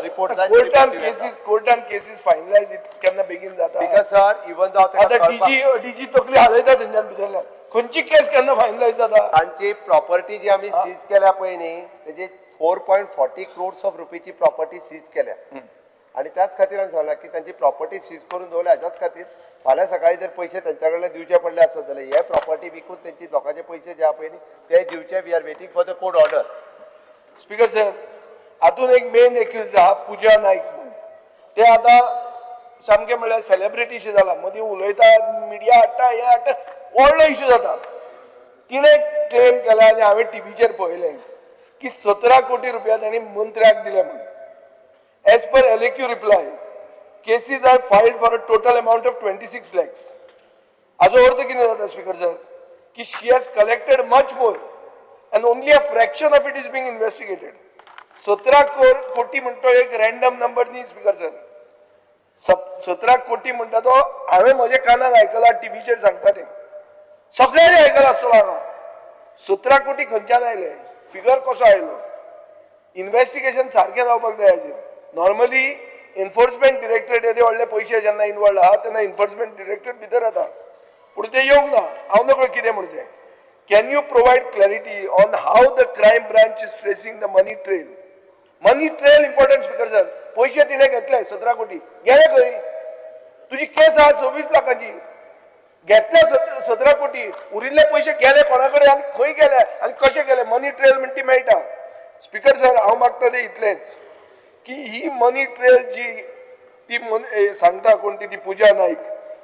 रिपोर्ट जाय तो कोर्टान report दिवं येता. केसीस, कोर्टान केसीस फायनलायज केन्ना बेगीन जाता? स्पीकर सर, इवन दो हांव आता ताका डीजी डीजी तकली हालयता थंयच्यान भितरल्यान. खंयची केस केन्ना फायनलायज जाता? तांची प्रॉपर्टी जी आमी सीज केल्या पळय न्ही, तेजी 4.40 crores of रुपीची प्रॉपर्टी सीज केल्या आनी त्याच खातीर हांवें सांगलां की तांची प्रॉपर्टी सीज करून दवरल्या हाच्याच खातीर, फाल्यां सकाळी जर पयशे तांच्या कडल्यान दिवचे पडले आसत जाल्यार हे प्रॉपर्टी विकून तेंची लोकांचे पयशे जे आहा पळय न्ही, ते दिवचे. We are waiting for the court order. Speaker sir, हातून एक मेन एक्यूज आहा पुजा नाईक म्हणून. ते आतां सामकें म्हणल्यार सेलिब्रिटीशें जाला. मदीं उलयता, मिडिया हाडटा, हें हाडटा, व्हडलो इशू जाता. तिणें क्लेम केला आनी हांवें टिवीचेर पळयलें की 17 कोटी रुपया तांणी मंत्र्याक दिले म्हणून. As per LAQ reply, cases are filed for a total amount of 26 lakhs. हाजो अर्थ कितें जाता स्पीकर सर, की she has collected much more and only a fraction of it is being investigated. 17 कोटी म्हणटा तो एक रॅन्डम नंबर न्ही स्पीकर सर. 17 कोटी म्हणटा तो हांवें म्हज्या कानान आयकला, टिवीचेर सांगता तें सगळ्यांनी आयकला आसतलो हांगा. 17 कोटी खंयच्यान आयले? फिगर कसो आयलो? इन्व्हेस्टिगेशन सारकें जावपाक जाय हाजेर. नॉर्मली एन्फोर्समेंट डिरेक्टरेट येदे व्हडले पयशे जेन्ना इनवॉल्ड आहा तेन्ना एन्फोर्समेंट डिरेक्टरेट भितर येता, पूण तें येवंक ना. हांव नकळो कितें म्हण तें. Can you provide clarity on how the crime branch is tracing the money trail? Money trail important, Speaker sir. पयशे तिणें घेतले 17 कोटी, गेले खंय? तुजी केस आहा 26 लाखांची. घेतले 17 कोटी, उरिल्ले पयशे गेले कोणा कडेन आनी खंय गेले आनी कशे गेले? मनी ट्रेल म्हण ती मेळटा. स्पीकर सर, हांव मागता तें इतलेंच की ही मनी ट्रेल जी ती सांगता कोण ती, ती पुजा नाईक,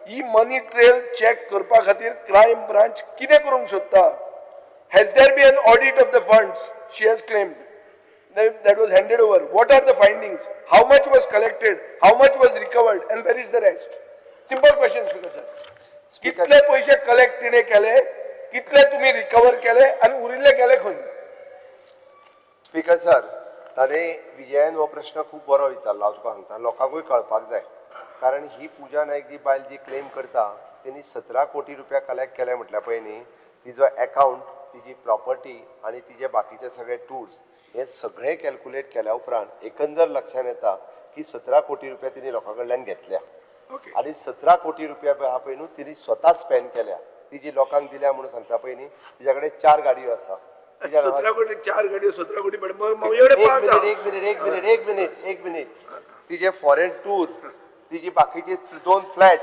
ही मनी ट्रेल चॅक करपा खातीर क्रायम ब्रांच कितें करूंक सोदता? Has there been an audit of the funds? she has claimed that was handed over? What are the findings? How much was collected? How much was recovered? And where is the rest? Simple question, Speaker sir. कितले पैसे collect तिने केले, कितले तुम्ही recover केले आणि उरिल्ले गेले खंय? स्पीकर सर, ताणें विजयान हो प्रश्न खूब बरो विचारला. हांव तुका सांगता, लोकांकूय कळपाक जाय, कारण ही पुजा नायक जी बायल जी क्लेम करता, तेणी 17 कोटी रुपया कलेक्ट केले म्हटल्यार पळय न्ही, तिजो एकावंट, तिजी प्रॉपर्टी आनी तिजे बाकीचे सगळे टूर्स हे सगळे कॅल्कुलेट केल्या उपरांत एकंदर लक्षात येता की 17 कोटी रुपया तिने लोकां कडल्यान घेतल्या आनी 17 कोटी रुपया आहा पळय न्हू, तिणी स्वता स्पेंड केल्या. ती जी लोकांक दिल्या म्हणून सांगता पळय न्ही, तिच्या कडेन चार गाडयो आसा तिच्या नांवार. 17 कोटी, चार गाडयो, 17 कोटी पण मग एवढे एक पाच. मिनिट, एक मिनिट, एक मिनिट, एक मिनिट, एक मिनिट. तिजे फॉरेन टूर, तिजी बाकीची दोन फ्लॅट,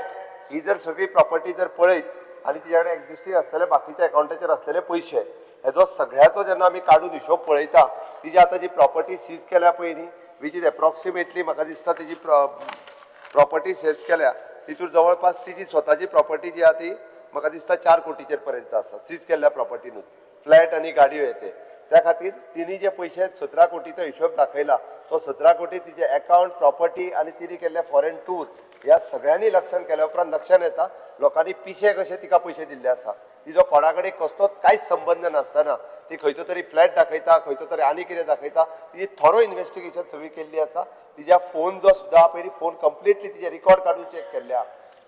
ही जर सगळी प्रॉपर्टी जर पळयत आनी तिच्या कडेन एक्झिस्टींग आसलेले बाकीच्या अकावंटाचेर आसलेले पयशे, हेजो सगळ्याचो जेन्ना आमी काडून हिशोब पळयता, तिजी आतां जी प्रॉपर्टी सीज केल्या पळय न्ही, which is approximately म्हाका दिसता तिजी प्रॉपर्टी सीज केल्या तितूर जवळपास तिजी स्वताची प्रॉपर्टी जी आहा ती म्हाका दिसता 4 कोटीचेर पर्यंत आसा, सीज केल्ल्या प्रॉपर्टीनूच, फ्लॅट आनी गाडयो येते. त्या खातीर तिणी जे पयशे 17 कोटीचो हिशोब दाखयला, तो 17 कोटी तिजे अकावंट, प्रॉपर्टी आनी तिणी केल्ले फॉरेन टूर ह्या सगळ्यांनी लक्षात केल्या उपरांत लक्षात येता, लोकांनी पिशे कशे तिका पयशे दिल्ले आसा. तिजो कोणा कडेन कसलोच कांयच संबंद नासतना ती खंयचो तरी फ्लॅट दाखयता, खंयचो तरी आनी कितें दाखयता. तिजी थोरो इन्वेस्टिगेशन सगळी केल्ली आसा. तिज्या फोन जो सुद्दां पयलीं फोन कंप्लिटली तिजे रिकॉर्ड काडून चॅक केल्ले आहा.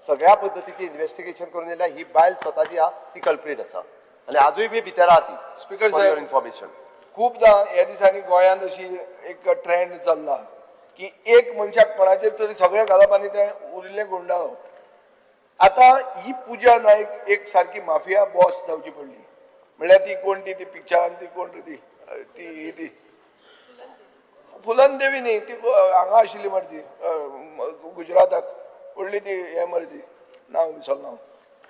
सगळ्या पद्दतीची इन्वेस्टिगेशन करून येयल्या. ही बायल स्वता जी आहा ती कल्प्रीट आसा आनी आजूय बी भितर आहा ती. Speaker for sir. Your information. खूपदां ह्या दिसांनी गोंयांत अशी एक ट्रेंड चल्ला की एक मनशाक कोणाचेर तरी सगळें घालप आनी तें उरिल्लें गुंडाळप. आतां ही पुजा नायक एक सारकी माफिया बॉस जावची पडली. म्हणल्यार ती कोण ती ती पिक्चरान ती कोण रे ती ती ही ती फुलन देवी न्ही, ती हांगा आशिल्ली मरे ती गुजराताक व्हडली ती हें मरे ती, नांव विसरलो हांव.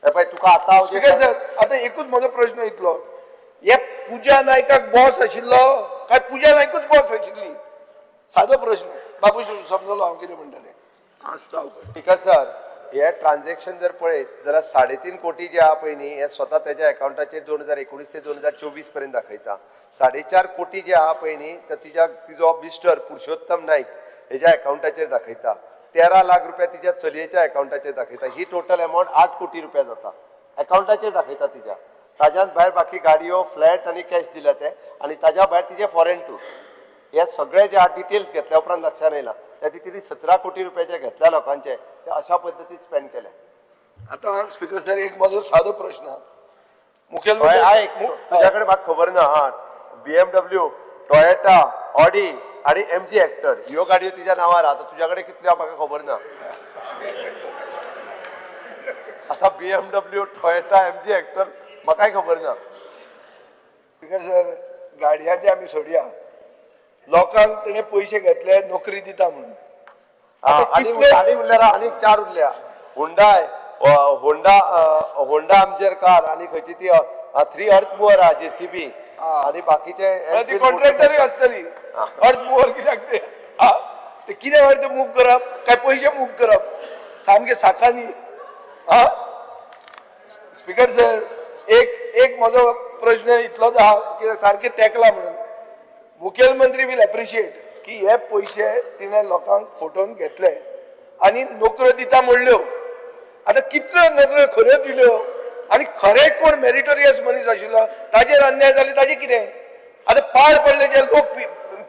हे पळय, तुका आतां हांव स्पीकर सर, आतां एकूच म्हजो प्रश्न इतलो, हे पुजा नायकाक बॉस आशिल्लो काय पुजा नायकूच बॉस आशिल्ली? सादो प्रश्न बाबू, समजलो हांव कितें म्हणटा तें? आसता अवघड. स्पीकर सर, हे ट्रान्झॅक्शन जर पळयत जाल्यार 3.5 कोटी जे आहा पळय न्ही, हे स्वता तेज्या अकावंटाचेर 2019 ते 2024 पर्यंत दाखयता. 4.5 कोटी जे आहा पळय न्ही, तर तिज्या तिजो मिस्टर पुरुषोत्तम नाईक हेज्या अकावंटाचेर दाखयता. 13 लाख रुपया तिच्या चलयेच्या अकावंटाचेर दाखयता. ही टोटल अमावंट 8 कोटी रुपया जाता, अकावंटाचेर दाखयता तिज्या. ताज्याच भायर बाकी गाडयो, फ्लॅट आनी कॅश दिल्या ते आनी ताज्या भायर तिजे फॉरेन टूर, हे सगळे जे डिटेल्स घेतल्या उपरांत लक्षात येयला, त्या तिने 17 कोटी रुपये जे घेतल्या लोकांचे, ते अशा पद्दतीन स्पेंड केले. आतां स्पीकर सर, एक म्हजो सादो प्रश्न. हय. मुखेलमंत्री आयक, तुज्या कडेन म्हाका खबर ना. हा, बीएमडब्ल्यू, टोयोटा, ऑडी आनी एमजी हेक्टर ह्यो गाडयो तिच्या नांवार आहा. आतां तुज्या कडेन कितल्यो आहा म्हाका खबर ना. आतां बीएमडब्ल्यू, टोयोटा, एमजी हेक्टर म्हाकाय खबर ना. स्पीकर सर, गाडयांचे आमी सोडया, लोकांक तेणे पयशे घेतले नोकरी दिता म्हणून. हा, आतां आनी आनी उरल्या, आनी चार उरल्या. हुंडाय, होंडा, होंडा आमचेर कार आनी खंयची ती थ्री अर्थ मुवर आहा, जेसीबी आनी बाकीचे. म्हळ्यार ती कॉन्ट्रॅक्टरूय आसतली अर्थ मुवर. कित्याक ते आ? ते कितें अर्थ मूव करप काय पयशे मूव करप सामके साकांनी? आ स्पीकर सर, एक एक म्हजो प्रश्न इतलोच आहा की सारकें तेंकला म्हणून मुखेलमंत्री will appreciate की हे पयशे तिणें लोकांक फटोवन घेतले आनी नोकऱ्यो दिता म्हणल्यो. आतां कितल्यो नोकऱ्यो खऱ्यो दिल्यो आनी खरें कोण मेरिटोरियस मनीस आशिल्लो ताजेर अन्याय जाले, ताजें कितें? आतां पाड पडले जे लोक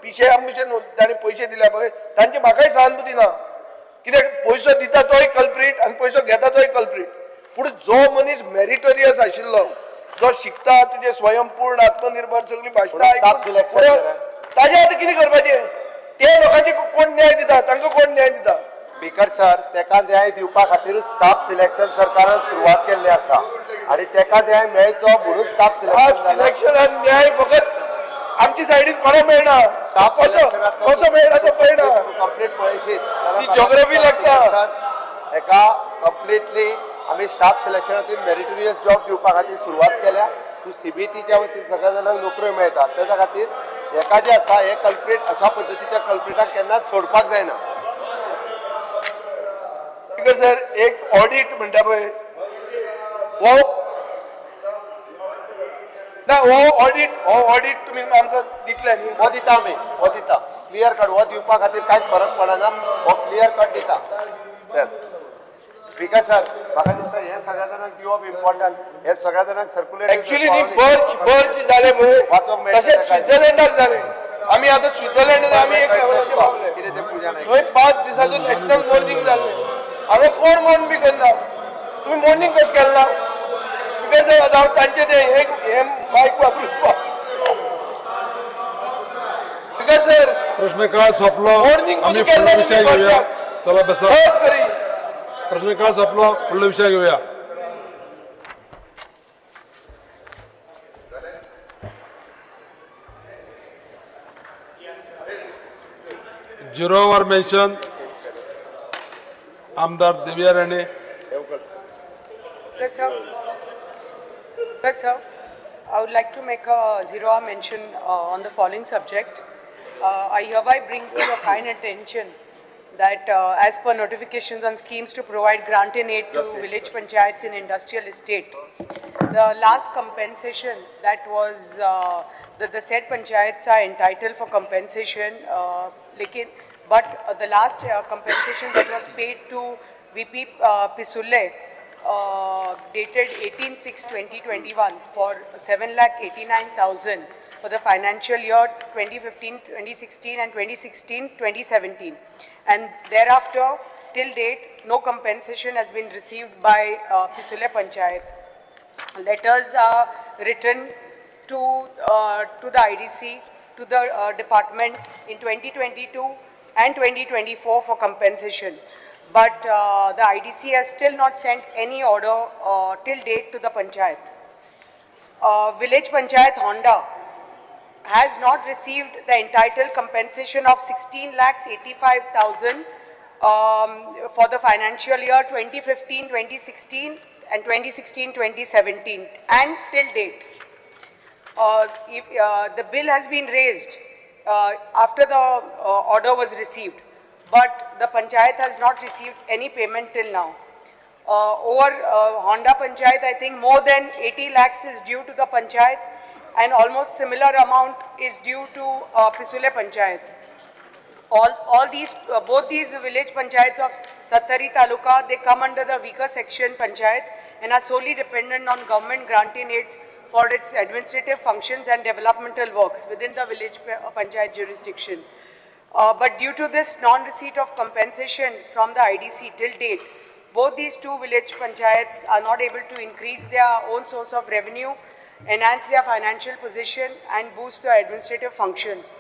पिशे आमचे, ताणें पयशे दिल्या पळय, तांची म्हाकाय सहानुभूती ना. कित्याक पयसो दिता तोय कल्प्रीट आनी पयसो घेता तोय कल्प्रीट. पूण जो मनीस मेरिटोरियस आशिल्लो, जो शिकता, तुजे स्वयंपूर्ण, आत्मनिर्भर सगळी भाशणां पूण staff आयकून selection फुडें जालें. ताजें आतां कितें करपाचें? ते लोकांचे कोण न्याय दिता? तांकां कोण न्याय दिता? स्पीकर सर, तेका न्याय दिवपा खातीरूच स्टाफ सिलेक्शन सरकारान सुरवात केल्ली आसा आनी तेका न्याय मेळचो म्हणून स्टाफ आज सिलेक्शन. सिलेक्शनान न्याय फकत आमची सायडीन कोणाक मेळना. स्टाफ कसो कसो मेळना तो पळयना. कंप्लीट पळयशीत. ती geography लागता. एका कंप्लिटली आमी स्टाफ सिलेक्शनातून मेरिटोरियस जॉब दिवपा खातीर सुरवात केल्या. तूं सीबीटीच्या वतीन सगळ्या जाणांक नोकऱ्यो मेळटा. तेच्या खातीर हेका जे आसा, हे कल्प्रीट, अशा पद्दतीच्या कल्प्रिटाक केन्नाच सोडपाक जायना. स्पीकर सर, एक ऑडिट म्हणटा पळय हो ना. हो ऑडिट, हो ऑडिट तुमी आमकां दितले न्ही? हो दिता आमी, हो दिता क्लियर कट. हो दिवपा खातीर कांयच फरक पडना, हो क्लियर कट दिता. स्पीकर सर, म्हाका दिसता हे सगळ्या जाणांक दिवप इम्पॉर्टंट, हे सगळ्या जाणांक सर्क्युलेट. ऍक्च्युली न्ही, बर्च बर्च जाले वाचोंक पळय, मेळटलें तशेंच काय? स्वित्झर्लंडाक जालें. आमी आतां स्वित्झर्लंडान आमी एक लेवलाचेर पावले. कितें तें पूजा नायक. थंय 5 दिसाचो नॅशनल मोर्निंग जाल्लें. हांगा कोण मोर्न बी करना. तुमी मोर्निंग कशें केलें ना? स्पिकर साहेब, आतां हांव तांचे ते हे हे मायक वापरून. स्पिकर सर, प्रश्नकाळ सोंपलो. Morning आमी कोणी फुडलो केन्ना विशय तुमी घेवया. चला बसा. बस करी. प्रश्नकाळ सोंपलो, फुडलो विशय घेवया. झिरो वर मेन्शन, आमदार Deviya Rane. Yes, sir. Yes, sir. I would like to make a zero-hour mention on the following subject. I hereby bring to your kind attention that as per notifications on schemes to provide grant in aid to village panchayats in industrial estate, the last compensation that was, that the said panchayats are entitled for compensation, lekin, but the last compensation that was paid to VP Pisule, dated 18/6/2021 for 7,89,000 for the financial year 2015-2016 and 2016-2017. And thereafter, till date, no compensation has been received by Pisule Panchayat. Letters are written to the IDC, to the department in 2022 and 2024 for compensation. But the IDC has still not sent any order till date to the panchayat. Village Panchayat Honda has not received the entitled compensation of 16,85,000 for the financial year 2015-2016 and 2016-2017 and till date. If the bill has been raised after the order was received, but the panchayat has not received any payment till now. Over Honda Panchayat, I think more than 80 lakhs is due to the panchayat and almost similar amount is due to Pisule Panchayat. Both these village panchayats of Sattari Taluka, they come under the weaker section panchayats and are solely dependent on government grant in aid for its administrative functions and developmental works within the village panchayat jurisdiction. But due to this non-receipt of compensation from the IDC till date, both these two village panchayats are not able to increase their own source of revenue, enhance their financial position, and boost their administrative functions.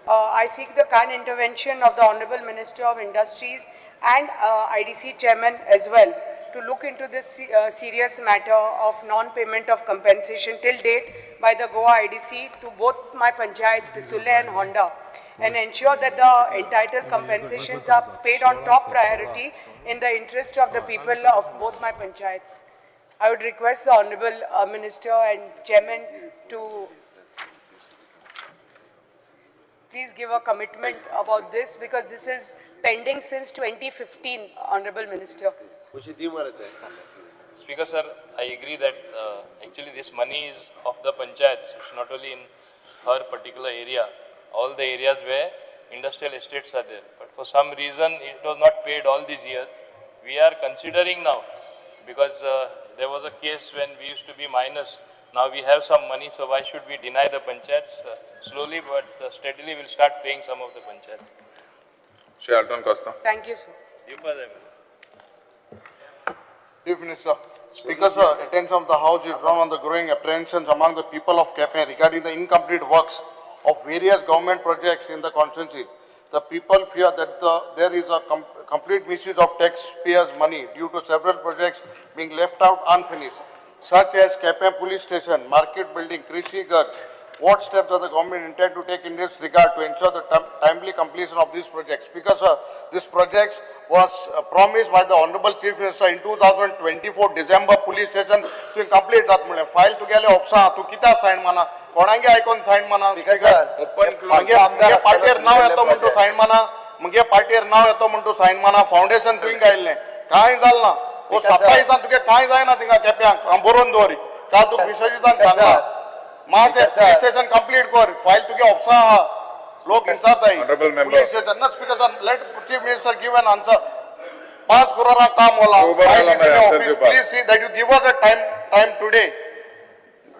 I seek the kind intervention of the Honorable Minister of Industries and IDC Chairman as well to look into this serious matter of non-payment of compensation till date by the Goa IDC to both my panchayats, Pisule and Honda, and ensure that the entitled compensations are paid on top priority in the interest of the people of both my panchayats. I would request the Honorable Minister and Chairman to please give a commitment about this, because this is pending since 2015, Honorable Minister. Speaker sir, I agree that actually this money is of the panchayats. It's not only in her particular area, all the areas where industrial estates are there. But for some reason, it was not paid all these years. We are considering now, because there was a case when we used to be minus. Now we have some money, so why should we deny the panchayats? Slowly but steadily we'll start paying some of the panchayats. Shri Alton Costa. Thank you, sir. Chief Minister. Speaker, sir, attention of the House is drawn on the growing apprehensions among the people of Quepem regarding the incomplete works of various government projects in the constituency. The people fear that there is a complete misuse of taxpayers' money due to several projects being left out unfinished, such as Quepem Police Station, Market Building, Krishi Ghar. What steps does the government intend to take in this regard to ensure the timely completion of these projects? Because sir, this project was promised by the Honorable Chief Minister in 2024 December. Police station तुवें complete जात म्हणलें. File तुगेले ऑफिसा, तूं कित्याक sign माना? कोणागे आयकोन sign माना? Speaker sir, Open. मगे मगे पार्टीर नांव येतो म्हण तूं सायन माना, मगे पार्टीर नांव येतो म्हण तूं सायन माना. फावंडेशन तुवें घायल्लें, कांय जालें ना. हो Speaker sir. 27 तुगे कांय जायना थिंगा केप्यांक. हांव बरोवन दवरी, काल तुका विश्वजितान सांगला. मातशें पुलीस स्टेशन कंप्लीट कर, फायल तुगे ऑफिसा आहा, लोक विचारताय. Honorable member. Police station ना. Speaker sir, let Chief Minister give an answer. 5 करोडा काम होला. उबो रावला मागीर answer दिवपाक. Please see that you give us a time today.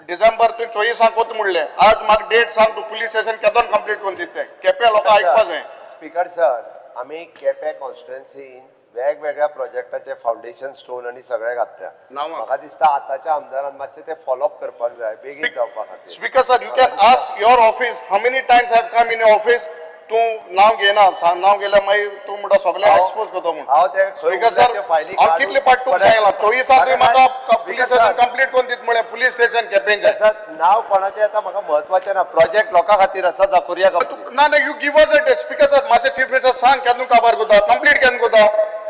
December तुवें 24 कोत म्हणलें, आज म्हाका डेट सांग, तूं पुलीस स्टेशन केदोन कंप्लीट करून दिता तें. केप्या लोकांक आयकपा जाय. स्पीकर सर, आमी केपें कॉन्स्टिट्युएन्सीन वेगवेगळ्या प्रोजेक्टाचे फावंडेशन स्टोन आनी सगळे घातल्या. नांवां. म्हाका दिसता आतांच्या आमदारान मातशें ते फॉलोअप करपाक जाय बेगीन जावपा खातीर. Speaker sir, you can ask your office how many times have come in your office. तूं नांव घेना, सांग. नांव घेल्यार मागीर तूं म्हणटा सगळ्यांक एक्सपोज करता म्हूण. हांव ते स्पीकर सर, फायली हांव कितले पाट तुका सांगला, 24 तुवें म्हाका पुलीस स्टेशन कंप्लीट करून दित म्हळें, पुलीस स्टेशन केपेंचें. सर, नाव कोणाचें येता म्हाका म्हत्वाचें ना. प्रोजेक्ट लोकां खातीर आसा, दाखोवया कंप्लीट. ना ना, you give us a date. Speaker sir, मातशें चीफ मिनिस्टर सांग, केन्ना काबार करता, कंप्लीट केन्ना करता?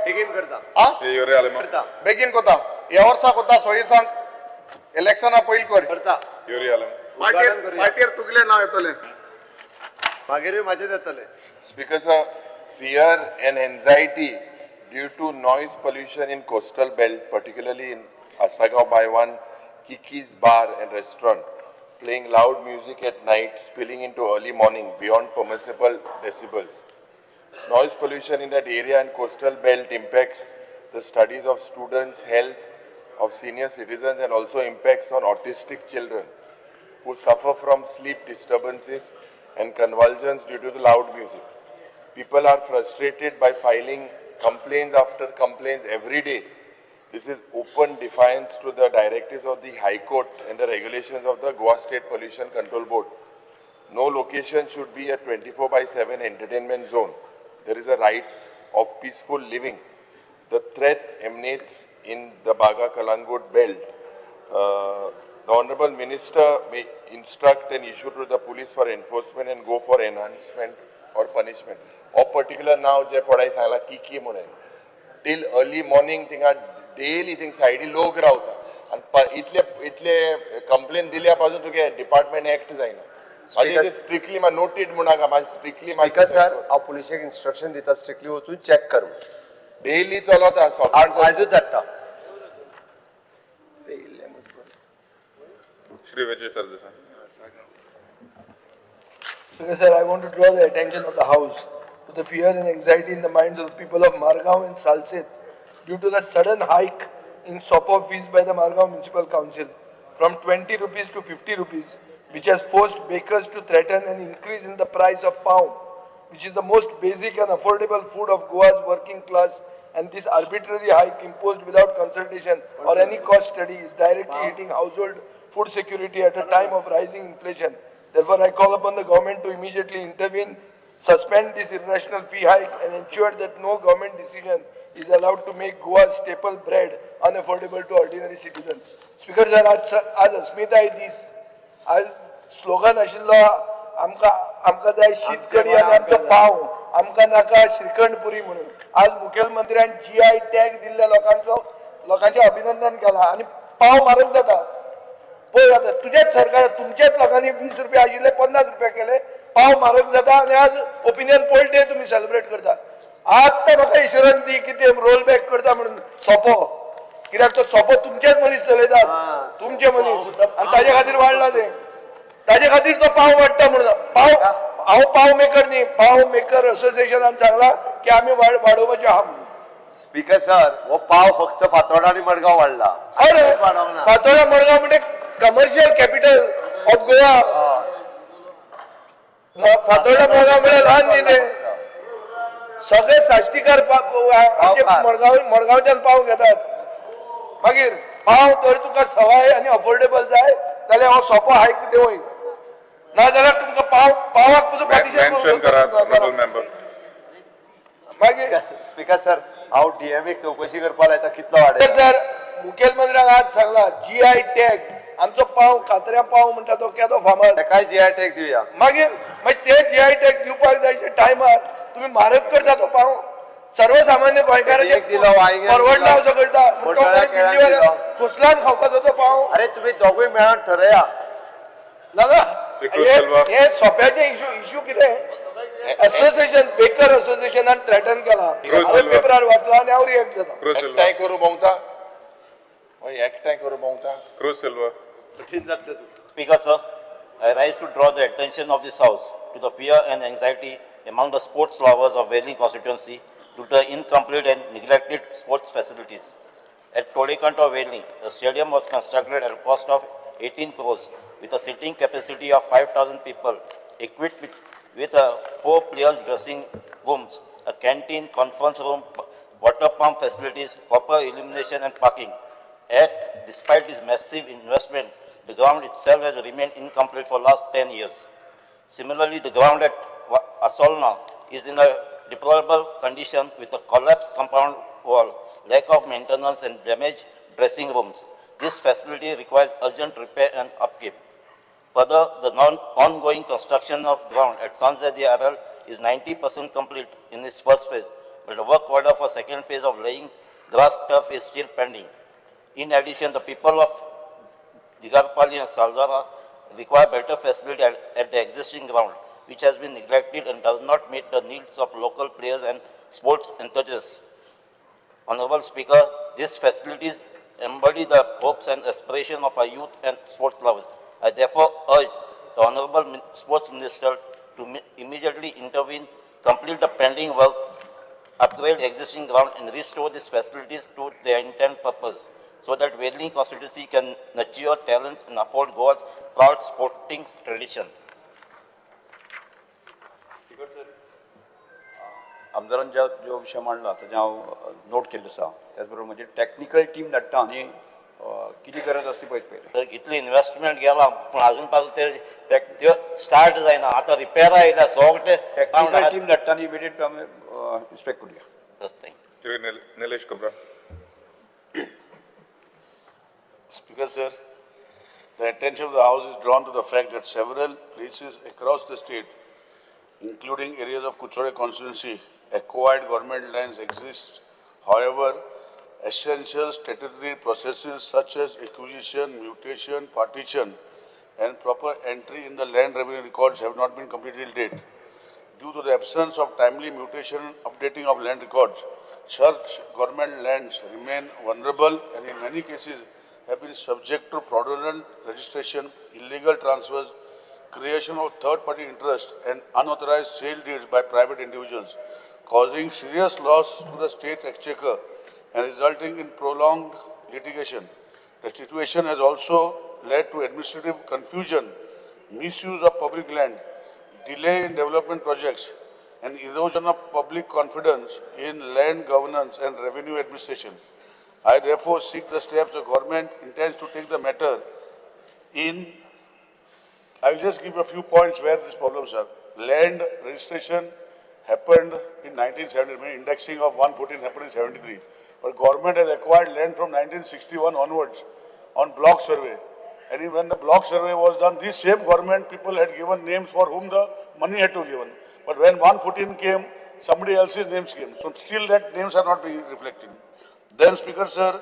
बेगीन करता. आ. श्री युरी आलेमाव. करता. बेगीन करता. ह्या वर्सा करता, 26 इलेक्शना पयलीं कर. करता. युरी आलेमाव. उद्घाटन करूया. पार्टीर तुगलें नांव येतलें. मागीरूय म्हाजें येतलें. Speaker sir, fear and anxiety due to noise pollution in coastal belt, particularly in Assagao by one Kiki's Bar and Restaurant, playing loud music at night, spilling into early morning beyond permissible decibels. Noise pollution in that area and coastal belt impacts the studies of students, health of senior citizens, and also impacts on autistic children who suffer from sleep disturbances and convulsions due to the loud music. People are frustrated by filing complaints after complaints every day. This is open defiance to the directives of the High Court and the regulations of the Goa State Pollution Control Board. No location should be a 24/7 entertainment zone. There is a right of peaceful living. The threat emanates in the Baga Kalangut belt. The Honorable Minister may instruct and issue to the police for enforcement and go for enhancement or punishment. हो particular नाव जे पळय सांगला Kiki म्हणून, till early morning थिंगा daily thing सायडी लोक रावता आनी इतले इतले कंप्लेन दिल्या पासून तुगे डिपार्टमेंट एक्ट जायना. स्ट्रिक्टली नोटीड म्हणून मातशें स्ट्रिक्टली. स्पीकर सर, हांव पुलिशेक इन्स्ट्रक्शन दिता, स्ट्रिक्टली वचून चॅक कर. डेली चलता सकाळ. आयजूच धाडटा. Shri Vijay Sardesai. Speaker sir, I want to draw the attention of the House to the fear and anxiety in the minds of the people of Margao and Salcete due to the sudden hike in SOPO fees by the Margao Municipal Council from 20 rupees to 50 rupees, which has forced bakers to threaten an increase in the price of pav, which is the most basic and affordable food of Goa's working class, and this arbitrary hike imposed without consultation or any cost study is directly hitting household food security at a time of rising inflation. Therefore, I call upon the government to immediately intervene, suspend this irrational fee hike, and ensure that no government decision is allowed to make Goa's staple bread unaffordable to ordinary citizens. Speaker sir, आज आज अस्मिताय दीस. आज slogan आशिल्लो, आमकां आमकां जाय शीत कडी आनी आमचो पाव, आमकां नाका श्रीखंड पुरी म्हणून. आज मुखेलमंत्र्यान जीआय टॅग दिल्ल्या लोकांचो लोकांचें अभिनंदन केलां आनी पाव म्हारग जाता. पळय आतां तुजेच सरकार, तुमच्याच लोकांनी 20 रुपया आशिल्ले 50 रुपया केले. पाव म्हारग जाता आनी आज ओपिनियन पोल डे तुमी सेलिब्रेट करता. आत्तां म्हाका इन्शुरन्स दी की ते रोल बॅक करता म्हणून सोपो, कित्याक तो सोपो तुमचेच मनीस चलयतात, तुमचे मनीस, आनी ताजे खातीर वाडला ते, ताजे खातीर तो पाव वाडटा म्हणून. पाव, हांव पाव मेकर न्ही, पाव मेकर असोसिएशनान सांगला की आमी वाडोवपाचे आहा म्हणून. स्पीकर सर, हो पाव फक्त फातोर्डा आनी मडगांव वाडला. अरे, वाडोंक ना. फातोर्डा मडगांव म्हणजे commercial capital of Goa. Fatorda Madgaon म्हळ्यार ल्हान न्ही ते. सगळे साश्टीकार आमचे मडगांव, मडगांवच्यान पाव घेतात. मागीर पाव जर तुका सवाय आनी अफोर्डेबल जाय जाल्यार हो सोपो हायक देंवय, नाजाल्यार तुमकां पाव पावाक पसून पाटिशेप. मेन्शन करात, ऑनरेबल मेंबर. मागीर स्पीकर सर, हांव डीएमए चौकशी करपाक लायता कितलो वाडयला. सर, मुखेलमंत्र्याक आज सांगला, जीआय टॅग आमचो पाव, कात्र्या पाव म्हणटा तो केदो फामाद. ताकाय जीआय टॅग दिवया. मागीर मागीर ते जीआय टॅग दिवपाक जाय टायमार तुमी म्हारग करता तो पाव. सर्वसामान्य गोंयकारांचे एक दिलो, वांयग्याक परवडना दिलो. असो करता म्हण तो मंडळाक मागीर दिल्लीवाल्याक दिलो. खोसलान खावपाचो तो पाव. अरे, तुम्ही दोगूय मेळोन ठरया. ना ना. श्री सिल्वा. हे सोप्याचे इशू. इशू कितें, असोसिएशन, बेकर असोसिएशनान थ्रेटन केला. क्रूज हांवें सिल्वा. पेपरार वाचला आनी हांव रिएक्ट जाता. क्रूज सिल्वा. एकठांय करूं भोंवता हय, एकठांय करूं भोंवता. क्रूज सिल्वा. कठीण जातलें तुका. Speaker, sir, I rise to draw the attention of this House to the fear and anxiety among the sports lovers of Velim constituency due to the incomplete and neglected sports facilities. At Tollicanto of Velim, the stadium was constructed at a cost of 18 crores with a seating capacity of 5,000 people, equipped with 4 players dressing rooms, a canteen, conference room, water pump facilities, proper illumination and parking. Yet, despite this massive investment, the ground itself has remained incomplete for the last 10 years. Similarly, the ground at Assolna is in a deplorable condition with a collapsed compound wall, lack of maintenance and damaged dressing rooms. This facility requires urgent repair and upkeep. Further, the ongoing construction of ground at Sanze de Arel is 90% complete in its first phase, but the work order for second phase of laying grass turf is still pending. In addition, the people of Digarpali and Saldara require better facility at the existing ground, which has been neglected and does not meet the needs of local players and sports enthusiasts. Honorable Speaker, these facilities embody the hopes and aspirations of our youth and sports lovers. I therefore urge the Honorable Sports Minister to immediately intervene, complete the pending work, upgrade existing ground and restore these facilities to their intended purpose, so that Velim constituency can nurture talent and uphold Goa's proud sporting tradition. आमदारान ज्या जो विशय मांडला ताजें हांव note केल्लो आसा. त्याच बरोबर म्हणजे टॅक्निकल टीम धाडटा आनी कितें गरज आसा ती पळयत पयलें. इतली इन्व्हेस्टमेंट गेला पूण आजून पासून ते स्टार्ट जायना. आतां रिपेरा आयल्या सगळे टॅक्निकल टीम धाडटा आनी इमिडिएट आमी इन्स्पेक्ट करुया. Shri Nilesh Kabra. Speaker sir, the attention of the House is drawn to the fact that several places across the state, including areas of Curchorem constituency, acquired government lands exist. However, essential statutory processes such as acquisition, mutation, partition, and proper entry in the land revenue records have not been completed till date. Due to the absence of timely mutation updating of land records, such government lands remain vulnerable and in many cases have been subject to fraudulent registration, illegal transfers, creation of third-party interest, and unauthorized sale deeds by private individuals, causing serious loss to the state exchequer and resulting in prolonged litigation. The situation has also led to administrative confusion, misuse of public land, delay in development projects, and erosion of public confidence in land governance and revenue administration. I therefore seek the steps the government intends to take the matter in. I will just give a few points where these problems are. Land registration happened in 1970, indexing of 114 happened in 73. But government has acquired land from 1961 onwards on block survey. And when the block survey was done, these same government people had given names for whom the money had to be given. But when 114 came, somebody else's names came. So still that names are not being reflected. Then, Speaker sir,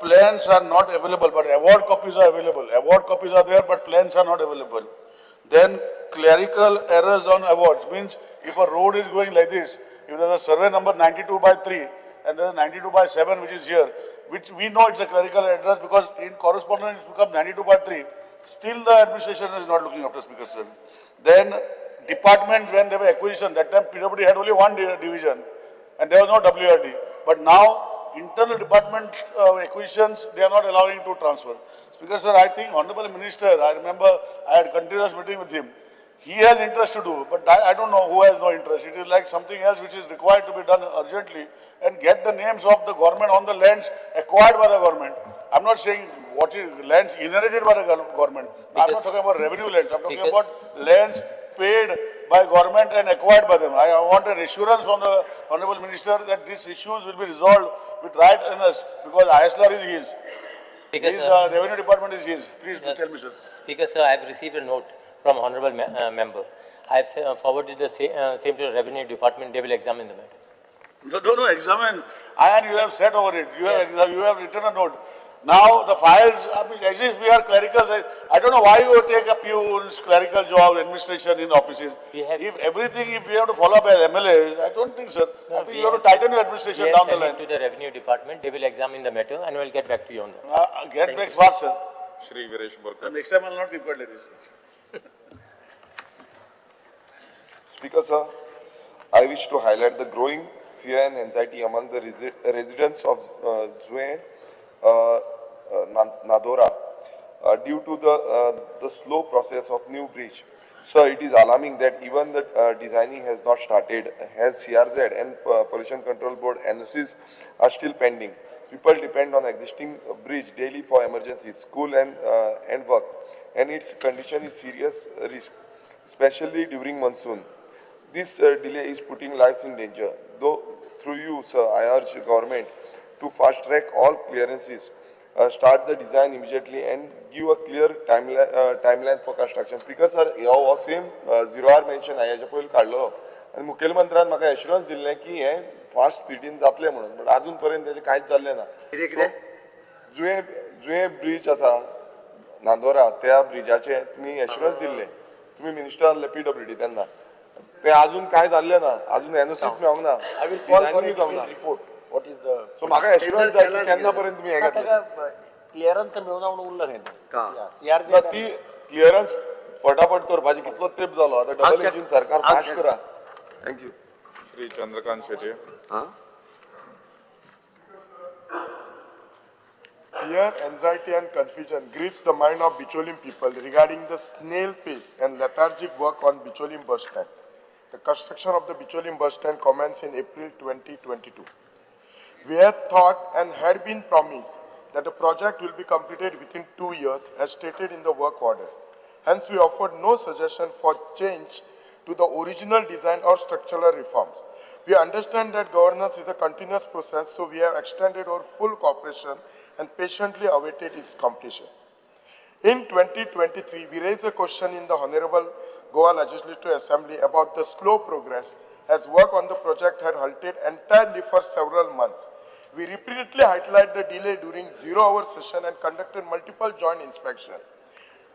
plans are not available, but award copies are available. Award copies are there, but plans are not available. Then clerical errors on awards means if a road is going like this, if there is a survey number 92/3 and there is 92/7 which is here, which we know it's a clerical address because in correspondence it's become 92/3, still the administration is not looking after, Speaker sir. Then department, when there were acquisition, that time PWD had only one division and there was no WRD. But now internal department acquisitions, they are not allowing to transfer. Speaker sir, I think Honorable Minister, I remember I had continuous meeting with him. He has interest to do, but I don't know who has no interest. It is like something else which is required to be done urgently and get the names of the government on the lands acquired by the government. I'm not saying what is lands inherited by the government. I'm not talking about revenue lands. I'm talking about lands paid by government and acquired by them. I want an assurance from the Honorable Minister that these issues will be resolved with right earnest, because ISLR is his. Speaker, his sir. Revenue department is his. Please do tell me, sir. Speaker, sir, I have received a note from Honorable Member. I have forwarded the same to the Revenue Department. They will examine the matter. No, no, examine. And you have said over it. You have, you have written a note. Now the files, I mean, as if we are clerical, I don't know why you take a peons, clerical job, administration in offices. If everything, if we have to follow up as MLAs, I don't think, sir. No, I think you have to tighten your administration down the line. To the Revenue Department, they will examine the matter and we'll get back to you on that. Get back fast, sir. Shri Viresh Borkar. Next time I will not keep quiet like this. Speaker sir, I wish to highlight the growing fear and anxiety among the residents of Zue Nadora due to the slow process of new bridge. Sir, it is alarming that even the designing has not started, as CRZ and Pollution Control Board NOCs are still pending. People depend on existing bridge daily for emergencies, school and work, and its condition is serious risk, especially during monsoon. This delay is putting lives in danger. Though through you, sir, I urge the government to fast track all clearances, start the design immediately and give a clear timeline for construction. Speaker sir, हो same zero R mention हांवें पयलीं काडलेलो आनी मुखेलमंत्र्यान म्हाका assurance दिल्लें की हें fast स्पिडीन जातलें म्हणून, बट आजून पर्यंत तेजें कांयच जाल्लें ना. जुये जुये ब्रीज आसा नांदोरा, त्या ब्रिजाचें तुमी एश्युरन्स दिल्लें, तुमी मिनिस्टर आहले PWD तेन्ना, तें आजून कांय जाल्लें ना, आजून एनओसीच मेळोंक ना, डिझायनींग जावंक ना. What is the so म्हाका एश्युरन्स जाय की केन्ना पर्यंत तुमी हें घेतलें. क्लियरन्स मेळना म्हणून उरला खंय ती क्लियरन्स फटाफट करपाची, कितलो तेंप जालो आतां, डबल इंजीन सरकार फास्ट करा. Thank you. Shri Chandrakant Shetye. Fear, anxiety and confusion grips the mind of Bicholim people regarding the snail pace and lethargic work on Bicholim bus stand. The construction of the Bicholim bus stand commenced in April 2022. We had thought and had been promised that the project will be completed within 2 years as stated in the work order. Hence, we offered no suggestion for change to the original design or structural reforms. We understand that governance is a continuous process, so we have extended our full cooperation and patiently awaited its completion. In 2023, we raised a question in the Honorable Goa Legislative Assembly about the slow progress as work on the project had halted entirely for several months. We repeatedly highlighted the delay during zero-hour session and conducted multiple joint inspections.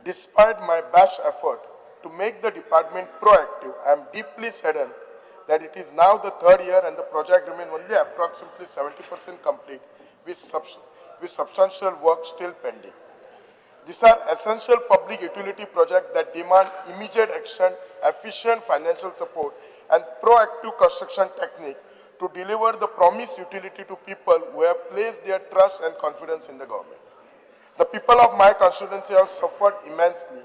Despite my best effort to make the department proactive, I am deeply saddened that it is now the third year and the project remains only approximately 70% complete with substantial work still pending. These are essential public utility projects that demand immediate action, efficient financial support, and proactive construction technique to deliver the promised utility to people who have placed their trust and confidence in the government. The people of my constituency have suffered immensely.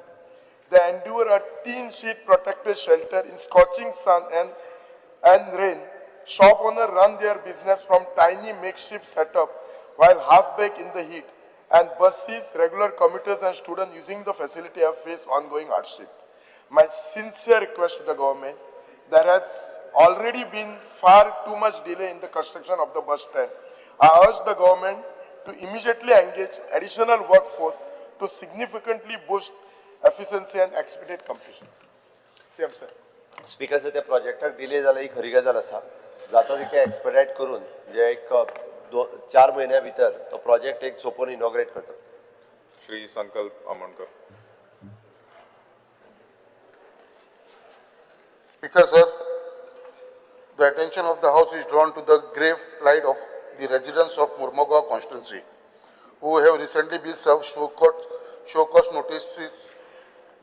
They endure a tin sheet protected shelter in scorching sun and rain. Shop owners run their business from tiny makeshift setup while half-baked in the heat, and buses, regular commuters and students using the facility have faced ongoing hardship. My sincere request to the government, there has already been far too much delay in the construction of the bus stand. I urge the government to immediately engage additional workforce to significantly boost efficiency and expedite completion. CM sir. Speaker sir, त्या प्रोजेक्टाक delay जाला ही खरी गजाल आसा. जाता तितकें एक्सपेडायट करून म्हणजे एक 4 म्हयन्या भितर तो प्रोजेक्ट एक सोपोवन इनॉग्रेट करता. Shri Sankalp Amonkar. Speaker sir, the attention of the House is drawn to the grave plight of the residents of Mormugao constituency, who have recently been served show cause notices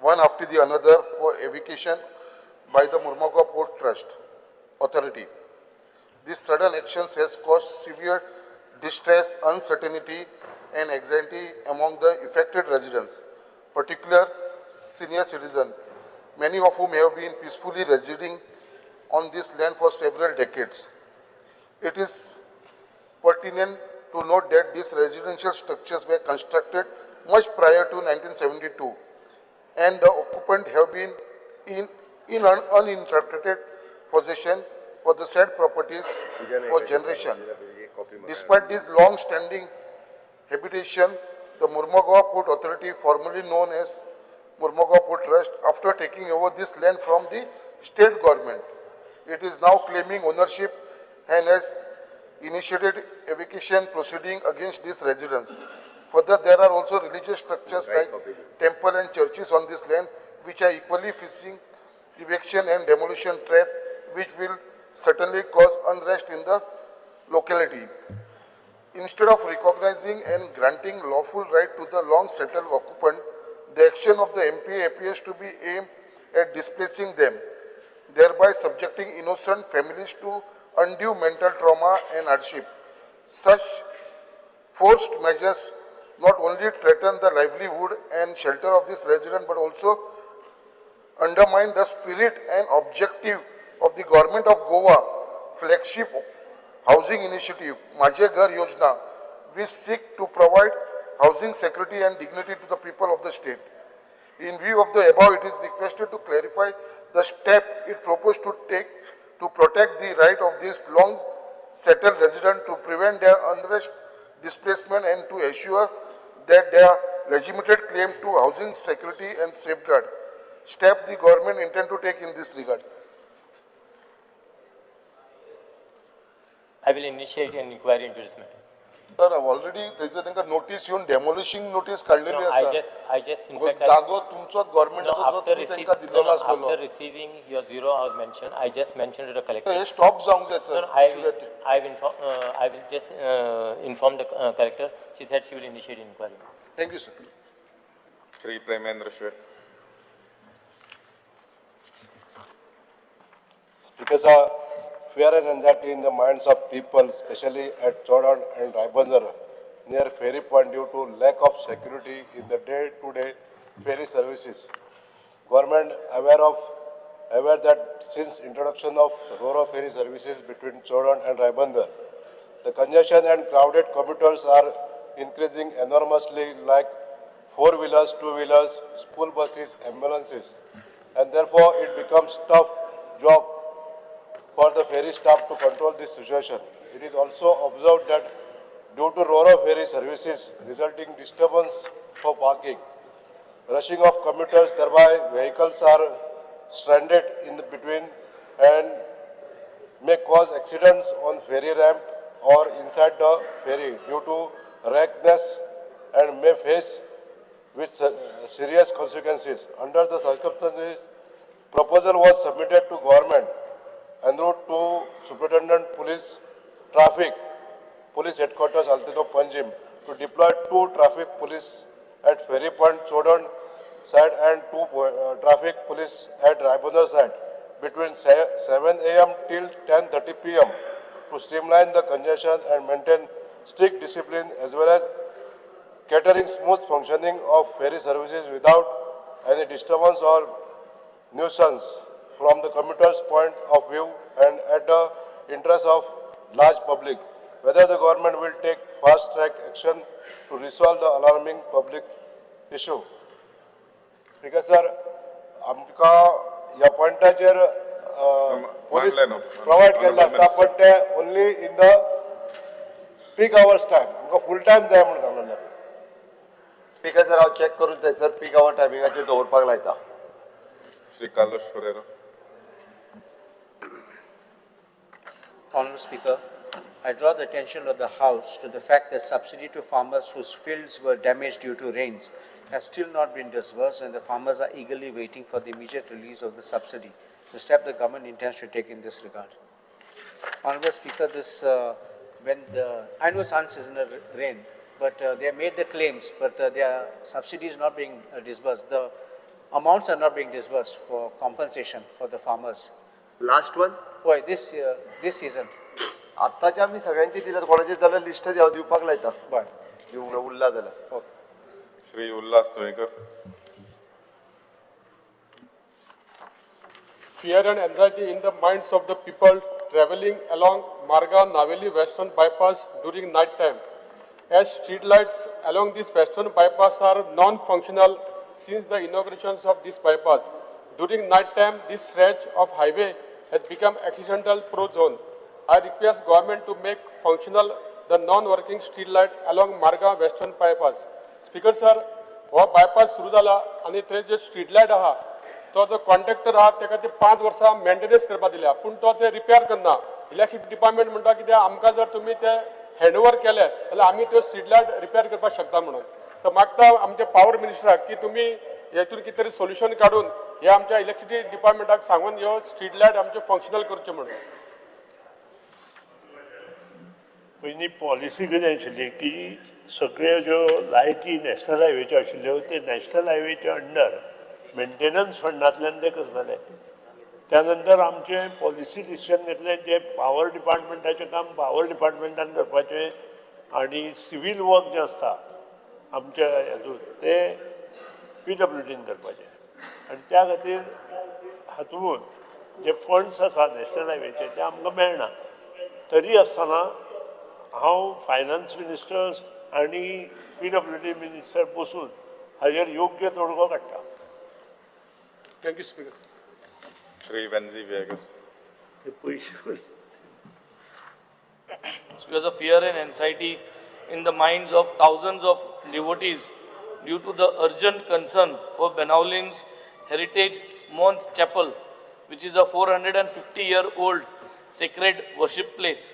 one after the another for eviction by the Mormugao Port Trust Authority. This sudden action has caused severe distress, uncertainty, and anxiety among the affected residents, particularly senior citizens, many of whom have been peacefully residing on this land for several decades. It is pertinent to note that these residential structures were constructed much prior to 1972, and the occupant have been in uninterrupted possession for the said properties for generation. Despite this long-standing habitation, the Mormugao Port Authority, formerly known as Mormugao Port Trust, after taking over this land from the state government, it is now claiming ownership and has initiated eviction proceeding against these residents. Further, there are also religious structures like temple and churches on this land, which are equally facing eviction and demolition threat, which will certainly cause unrest in the locality. Instead of recognizing and granting lawful right to the long-settled occupant, the action of the MP appears to be aimed at displacing them. thereby subjecting innocent families to undue mental trauma and hardship. Such forced measures not only threaten the livelihood and shelter of this resident but also undermine the spirit and objective of the government of Goa flagship housing initiative, Majhe Ghar Yojana, which seek to provide housing security and dignity to the people of the state. In view of the above, it is requested to clarify the step it proposed to take to protect the right of this long settled resident to prevent their unrest displacement and to assure that their legitimate claim to housing security and safeguard. Step the government intend to take in this regard. I will initiate an inquiry into this matter. Sir, already थंयसर तांकां notice येवन डेमोलिशींग notice काडलेली No, I आसा. just, in fact, जागो तुमचोच no, गव्हर्मेंटाचो जो after तुमी receipt, तांकां no, दिल्लो no, आसलेलो. after receiving your zero hour mention, I just mentioned to the collector. Hey stop जावंक जाय No, sir. no, I will inform, I will just inform the collector. She said she will initiate inquiry. Thank you sir. Shri Premendra Shet. Speaker sir, fear and anxiety in the minds of people, especially at Chodan and Ribandar, near ferry point due to lack of security in the day-to-day ferry services. Government aware that since introduction of Roro ferry services between Chodan and Ribandar, the congestion and crowded commuters are increasing enormously, like four-wheelers, two-wheelers, school buses, ambulances, and therefore it becomes tough job for the ferry staff to control this situation. It is also observed that due to Roro ferry services resulting disturbance for parking, rushing of commuters, thereby vehicles are stranded in the between and may cause accidents on ferry ramp or inside the ferry due to recklessness and may face with serious consequences. Under the circumstances, proposal was submitted to government en route to Superintendent Police Traffic, Police Headquarters Altinho Panjim, to deploy 2 traffic police at Ferry Point Chodan side and 2 traffic police at Ribandar side between 7 a.m. till 10:30 p.m. to streamline the congestion and maintain strict discipline as well as catering smooth functioning of ferry services without any disturbance or nuisance from the commuter's point of view and at the interest of large public. Whether the government will take fast-track action to resolve the alarming public issue. Speaker sir, आमकां ह्या पॉयंटाचेर police provide केल्ले आसता, पण ते only in the peak hours time, आमकां full time जाय म्हणून सांगलेलें. स्पीकर सर, हांव चॅक करून थंयसर पीक our टायमिंगाचेर दवरपाक लायता. Shri Carlos Ferreira. Honorable Speaker, I draw the attention of the House to the fact that subsidy to farmers whose fields were damaged due to rains has still not been disbursed, and the farmers are eagerly waiting for the immediate release of the subsidy, the step the government intends to take in this regard. Honorable Speaker, this, when the, I know it's unseasonal rain, but they made the claims, but their subsidy is not being disbursed. The amounts are not being disbursed for compensation for the farmers. Last one? Why, this season. आत्ताच्या आमी सगळ्यांची दिल्यात, कोणाचे जाल्यार list हांव दिवपाक लायता. बरें. दिवंक ना उरला जाल्यार. Okay. Shri Ulhas Tuyenkar. Fear and anxiety in the minds of the people traveling along Margao Naveli Western Bypass during night time, as street lights along this Western Bypass are non-functional since the inauguration of this bypass. During night time, this stretch of highway has become accidental prone zone. I request government to make functional the non-working street light along Margao Western Bypass. Speaker sir, हो bypass सुरू जाला आनी थंय जे street light आहा तो जो contractor आहा तेका ते 5 वर्सां मेंटेनन्स करपाक दिल्या, पूण तो ते रिपेर करना. इलेक्ट्रिक डिपार्टमेंट म्हणटा कित्याक आमकां जर तुमी ते हँड ओवर केले जाल्यार आमी त्यो स्ट्रीट लायट रिपेर करपाक शकता म्हणून. सो मागता आमच्या पावर मिनिस्टराक की तुमी हेतून कितें तरी सोल्युशन काडून हे आमच्या इलेक्ट्रिसिटी डिपार्टमेंटाक सांगून ह्यो स्ट्रीट लायट आमच्यो फंक्शनल करच्यो म्हणून. पयलीं पॉलिसी कितें आशिल्ली की सगळ्यो ज्यो लायटी नॅशनल हायवेच्यो आशिल्ल्यो ते नॅशनल हायवेच्या अंडर मेंटेनन्स फंडांतल्यान ते करताले. त्यानंतर आमचें पॉलिसी डिसिजन घेतलें जें पावर डिपार्टमेंटाचें काम पावर डिपार्टमेंटान करपाचें आनी सिवील वर्क जें आसता आमच्या हातूंत तें पी डब्ल्यू डीन करपाचें. आनी त्या खातीर हातूंत जे फंड्स आसा नॅशनल हायवेचे ते आमकां मेळना. तरी आसतना हांव फायनान्स मिनिस्टर्स आनी पी डब्ल्यू डी मिनिस्टर बसून हाजेर योग्य तोडगो काडटा. Thank you speaker. Shri Venzy Viegas. पयशे Because of fear and anxiety in the minds of thousands of devotees due to the urgent concern for Benaulim's Heritage Month Chapel, which is a 450-year-old sacred worship place.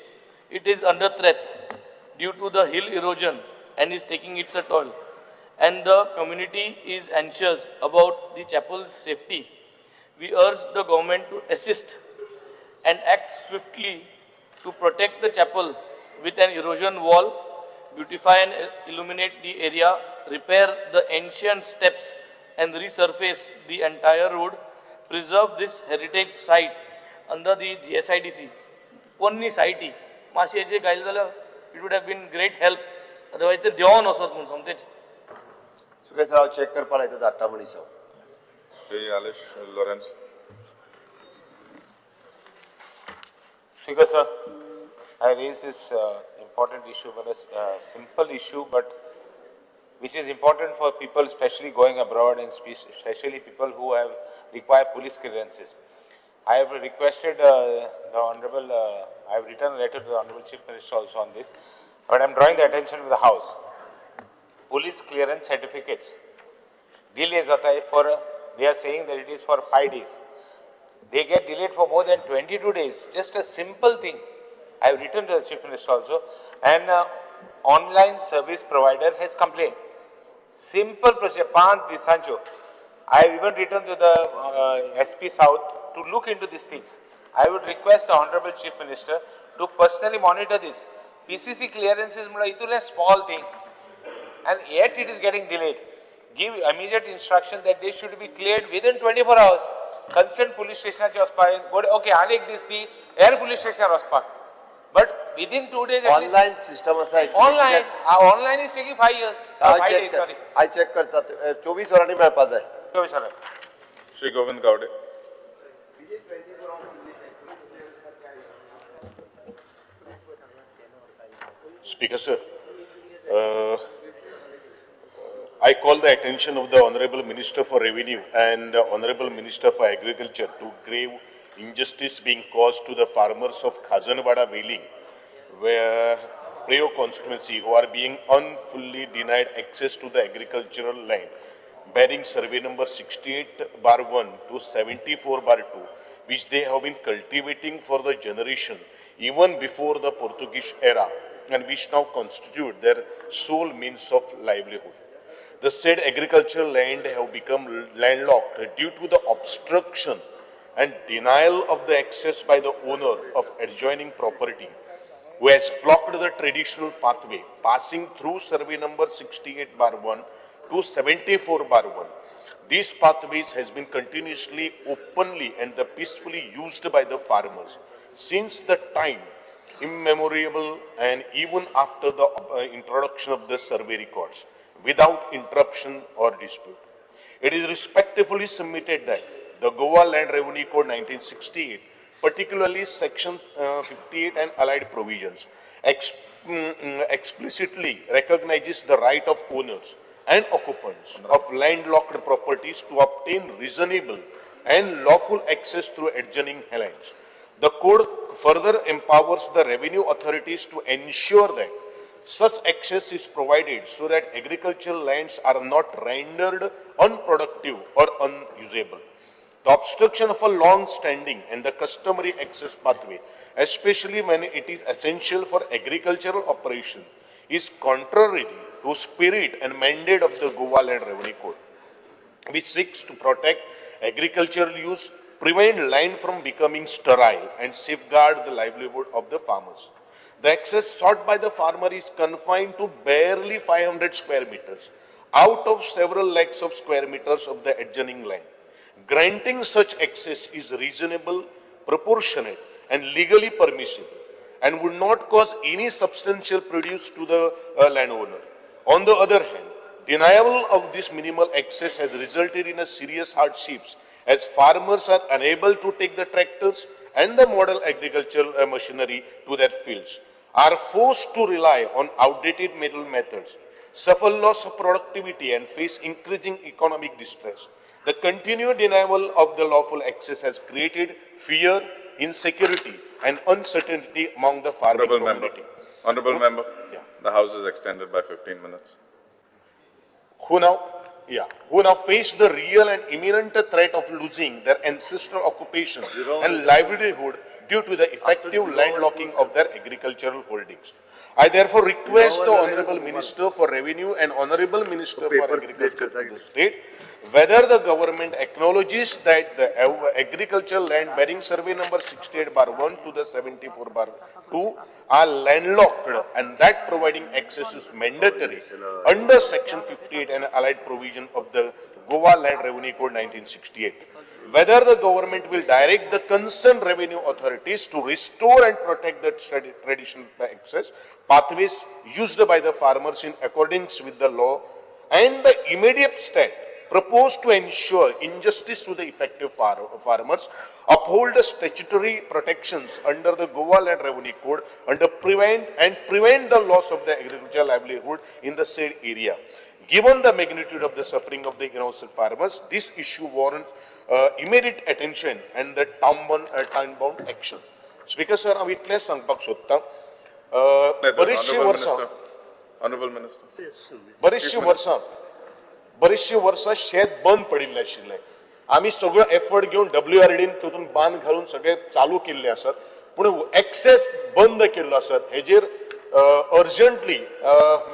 It is under threat due to the hill erosion and is taking its toll. And the community is anxious about the chapel's safety. We urge the government to assist and act swiftly to protect the chapel with an erosion wall, beautify and illuminate the area, repair the ancient steps and resurface the entire road, preserve this heritage site under the GSIDC. पोन्नी सायटी मातशी हेजेर घायले जाल्यार it would have been great help, otherwise ते देंवोन वचत म्हूण सोमतेच. Speaker sir, हांव check करपा लायता, धाडटा मनीस हांव. Shri Alesh Lawrence. Speaker sir, I raise this important issue, but a simple issue, but which is important for people, especially going abroad and especially people who have require police clearances. I have requested the Honorable, I have written a letter to the Honorable Chief Minister also on this, but I am drawing the attention of the House. Police clearance certificates delay jata for, they are saying that it is for 5 days. They get delayed for more than 22 days. Just a simple thing. I have written to the Chief Minister also, and online service provider has complained. Simple procedure, 5 disancho. I have even written to the SP South to look into these things. I would request the Honorable Chief Minister to personally monitor this. PCC clearance is a small thing, and yet it is getting delayed. Give immediate instruction that they should be cleared within 24 hours. Concerned police station okay, anek this the air police station वचपाक, but within 2 days. Online system आसा. Online, online is taking 5 years. 5 days, sorry. I check करता, 24 वरांनी मेळपा जाय. 24 वरां. Shri Govind Gawde. Speaker sir, I call the attention of the Honorable Minister for Revenue and the Honorable Minister for Agriculture to grave injustice being caused to the farmers of Khazanwada Wailing, where Preo constituency, who are being unfully denied access to the agricultural land, bearing survey number 68/1 to 74/2, which they have been cultivating for the generation even before the Portuguese era, and which now constitute their sole means of livelihood. The said agricultural land have become landlocked due to the obstruction and denial of the access by the owner of adjoining property, who has blocked the traditional pathway passing through survey number 68/1 to 74/1. These pathways has been continuously, openly and the peacefully used by the farmers since the time immemorial and even after the introduction of the survey records, without interruption or dispute. It is respectfully submitted that the Goa Land Revenue Code 1968, particularly section 58 and allied provisions, explicitly recognizes the right of owners and occupants of landlocked properties to obtain reasonable and lawful access through adjoining lands. The code further empowers the revenue authorities to ensure that such access is provided so that agricultural lands are not rendered unproductive or unusable. The obstruction of a long-standing and the customary access pathway, especially when it is essential for agricultural operation, is contrary to spirit and mandate of the Goa Land Revenue Code, which seeks to protect agricultural use, prevent land from becoming sterile, and safeguard the livelihood of the farmers. The access sought by the farmer is confined to barely 500 square meters out of several lakhs of square meters of the adjoining land, Granting such access is reasonable, proportionate, and legally permissible, and would not cause any substantial prejudice to the landowner. On the other hand, denial of this minimal access has resulted in a serious hardships, as farmers are unable to take the tractors and the model agricultural machinery to their fields, are forced to rely on outdated manual methods, suffer loss of productivity, and face increasing economic distress. The continued denial of the lawful access has created fear, insecurity, and uncertainty among the farming Honorable member. community. Honorable member. Yeah. The House is extended by 15 minutes. Who now face the real and imminent threat of losing their ancestral occupation and livelihood due to the effective landlocking of their agricultural holdings. I therefore request the Honorable Minister for Revenue and Honorable Minister for Agriculture of the state whether the government acknowledges that the agricultural land bearing survey number 68/1 to the 74/2 are landlocked and that providing access is mandatory under section 58 and allied provision of the Goa Land Revenue Code 1968. Whether the government will direct the concerned revenue authorities to restore and protect the traditional access pathways used by the farmers in accordance with the law and the immediate step proposed to ensure injustice to the effective farmers, uphold the statutory protections under the Goa Land Revenue Code, under prevent the loss of the agricultural livelihood in the said area. Given the magnitude of the suffering of the innocent farmers, this issue warrants immediate attention and the time-bound action. Speaker sir, हांव इतलेंच सांगपाक सोदतां, बरीचशीं वर्सां Honorable Minister. बरीचशीं वर्सां शेत बंद पडिल्लें आशिल्लें. आमी सगळो एफर्ट घेवन WRD तितून बांद घालून सगळे चालू केल्ले आसात, पूण एक्सेस बंद केल्लो आसात. हेजेर अर्जंटली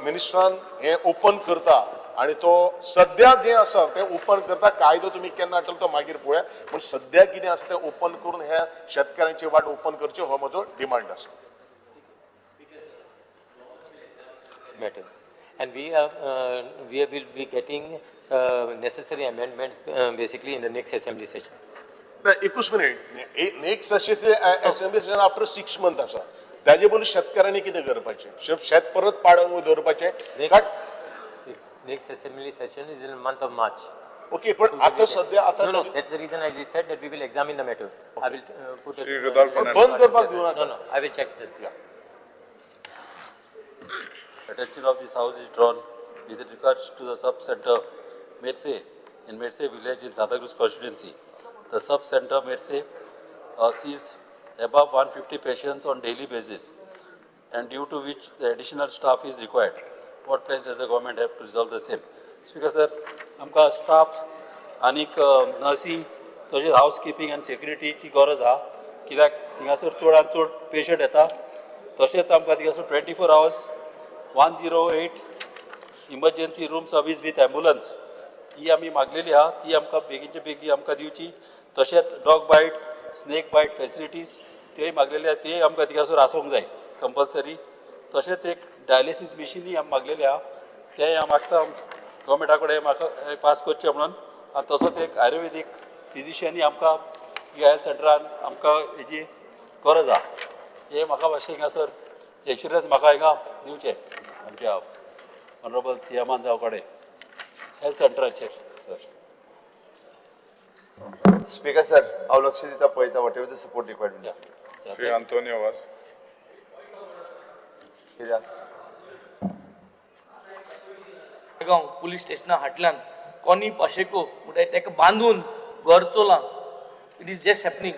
मिनिस्टरान हें ओपन करता आनी तो सद्या जें आसा तें ओपन करता. कायदो तुमी केन्ना हाडटलो तो मागीर पळोवया, पूण सद्या कितें आसा तें ओपन करून ह्या शेतकारांची वाट ओपन करची हो म्हजो डिमांड आसा. Matter. And we will be getting necessary amendments basically in the next assembly session. एकूच minute, next assembly session after 6 months आसा. ताजे पयलीं शेतकारांनी कितें करपाचें? शेत परत पाडून दवरपाचें? Next assembly session is in the month of March. Okay, but आता सध्या आता No, that's the reason I said that we will examine the matter. I will put Shri Rudolph Fernandez. बंद करपाक दिवं नाका. No, I will check this. Yeah. Attention of this house is drawn with regards to the sub-center Merce in Merce village in Santacruz constituency. The sub-center Merce sees above 150 patients on daily basis, and due to which the additional staff is required. What plans does the government have to resolve the same? Speaker sir, आमकां staff आनीक नर्सी तशेंच हावसकिपींग आनी सेक्युरिटीची गरज आहा, कित्याक थिंगासर चडांत चड patient येता. तशेंच आमकां थिंगासर 24 hours 108 emergency room service with ambulance ही आमी मागलेली आहा, ती आमकां बेगीनचे बेगीन आमकां दिवची. तशेंच dog bite, snake bite facilities तेय मागलेले आहा, तेय आमकां थिंगासर आसूंक जाय कंपल्सरी. तशेंच एक डायलिसीस मिशिनूय आमी मागलेले आहा, तेय हांव मागता गव्हर्मेंटा कडेन म्हाका पास करचें म्हणून. आनी तसोच एक आयुर्वेदीक फिजिशियनूय आमकां हेल्थ सेंटरान आमकां हेजी गरज आहा. हें म्हाका मातशें हिंगासर एश्युरन्स म्हाका हिंगा दिवचें आमच्या ऑनरेबल सीएमान जावं कडेन हेल्थ सेंटराचेर. सर स्पीकर सर, हांव लक्ष दिता पळयता whatever the support required. Shri Antonio Vaz. कित्याक बेळगांव पुलीस स्टेशना हाटल्यान कोनी पाशेको म्हणटा ताका बांदून घर चोलां. It is just happening.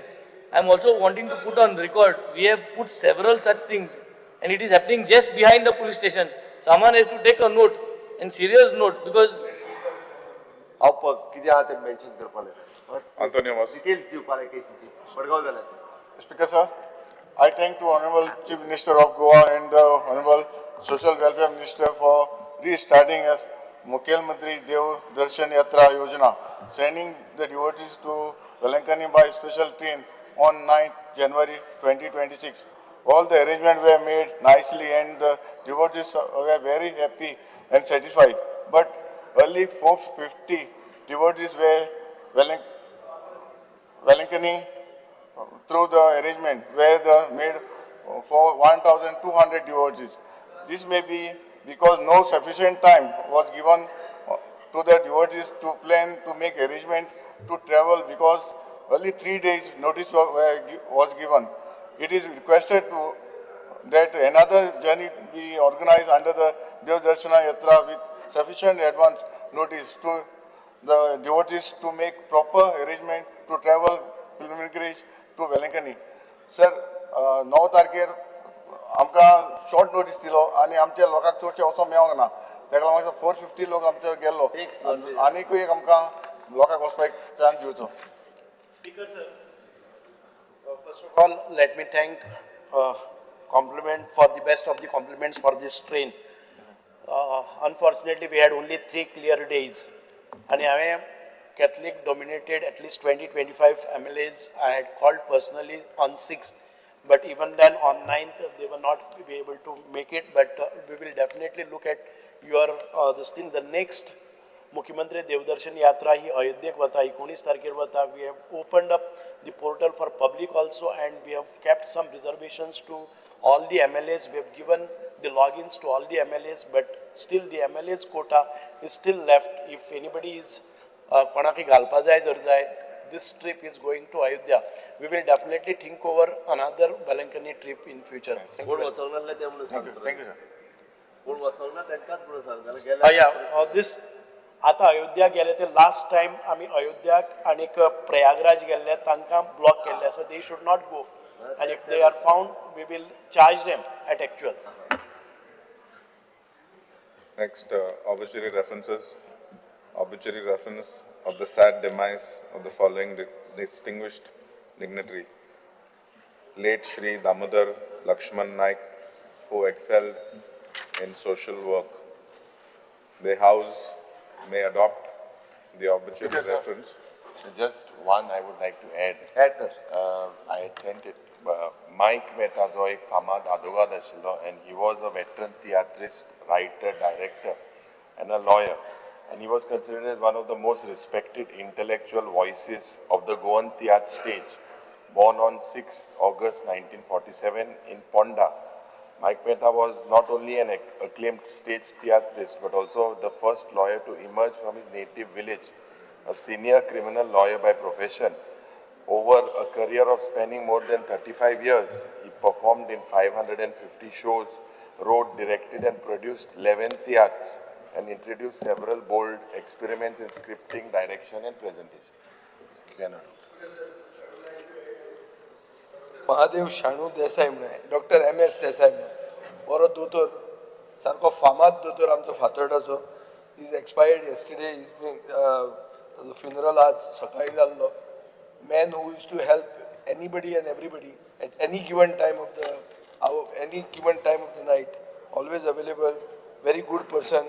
I am also wanting to put on record, we have put several such things and it is happening just behind the police station. Someone has to take a note and serious note because हांव कितें आहा तें mention करपाक जाय. Antonio Vaz. Details दिवपाक जाय केसीची. मडगांव जाल्यार. Speaker sir, I thank to Honorable Chief Minister of Goa and the Honorable Social Welfare Minister for restarting as Mukhyamantri Dev Darshan Yatra Yojana, sending the devotees to Velankani by special train on 9th January 2026. All the arrangements were made nicely and the devotees were very happy and satisfied. But early 450 devotees were Velankani through the arrangement were the made for 1,200 devotees. This may be because no sufficient time was given to the devotees to plan to make arrangement to travel because only 3 days notice was given. It is requested to that another journey be organized under the Dev Darshana Yatra with sufficient advance notice to the devotees to make proper arrangement to travel pilgrimage to Velankani. Sir, 9 तारखेर आमकां short notice दिलो आनी आमच्या लोकांक चडशे वचोंक मेळोंक ना, ताका लागून 450 लोक आमचो गेल्लो, आनीकूय एक आमकां लोकांक वचपाक चान्स दिवचो. Speaker sir, first of all let me thank compliment for the best of the compliments for this train. Unfortunately we had only 3 clear days आनी हांवें Catholic dominated at least 20-25 MLAs I had called personally on 6th, but even then on 9th they were not be able to make it, but we will definitely look at your this thing. The next Mukhyamantri Devdarshan Yatra ही अयोध्येक वता, 19 तारखेर वता. We have opened up the portal for public also and we have kept some reservations to all the MLAs. We have given the logins to all the MLAs, but still the MLAs quota is still left. If anybody is कोणाकय घालपा जाय जर जाय, this trip is going to Ayodhya. We will definitely think over another Velankani trip in future. Thank you. Thank you, sir. Yeah, this आता अयोध्या गेले ते last time आमी अयोध्याक आनीक प्रयागराज गेल्ले तांकां ब्लॉक केल्ले आसा. They should not go and if they are found we will charge them at actual. Next, obituary references. Obituary reference of the sad demise of the following distinguished dignitary. Late Shri Damodar Lakshman Naik, who excelled in social work. The House may adopt the obituary Because, reference. Just one I would like to add. Add sir. I had sent it. Mike Mehta जो एक फामाद आदोगाद आशिल्लो and he was a veteran tiatrist, writer, director and a lawyer. And he was considered as one of the most respected intellectual voices of the Goan theatre stage. Born on 6 August 1947 in Ponda, Mike Mehta was not only an acclaimed stage theatrist but also the first lawyer to emerge from his native village, a senior criminal lawyer by profession. Over a career of spanning more than 35 years, he performed in 550 shows, wrote, directed and produced 11 theatres, and introduced several bold experiments in scripting, direction and presentation. Mahadev Shanu Desai म्हणून, doctor MS Desai म्हणून, बरो दोतोर, सारको फामाद दोतोर आमचो फातोर्डाचो. Is expired yesterday. Is ताजो funeral आज सकाळी जाल्लो. Man who is to help anybody and everybody at any given time of the any given time of the night, always available, very good person,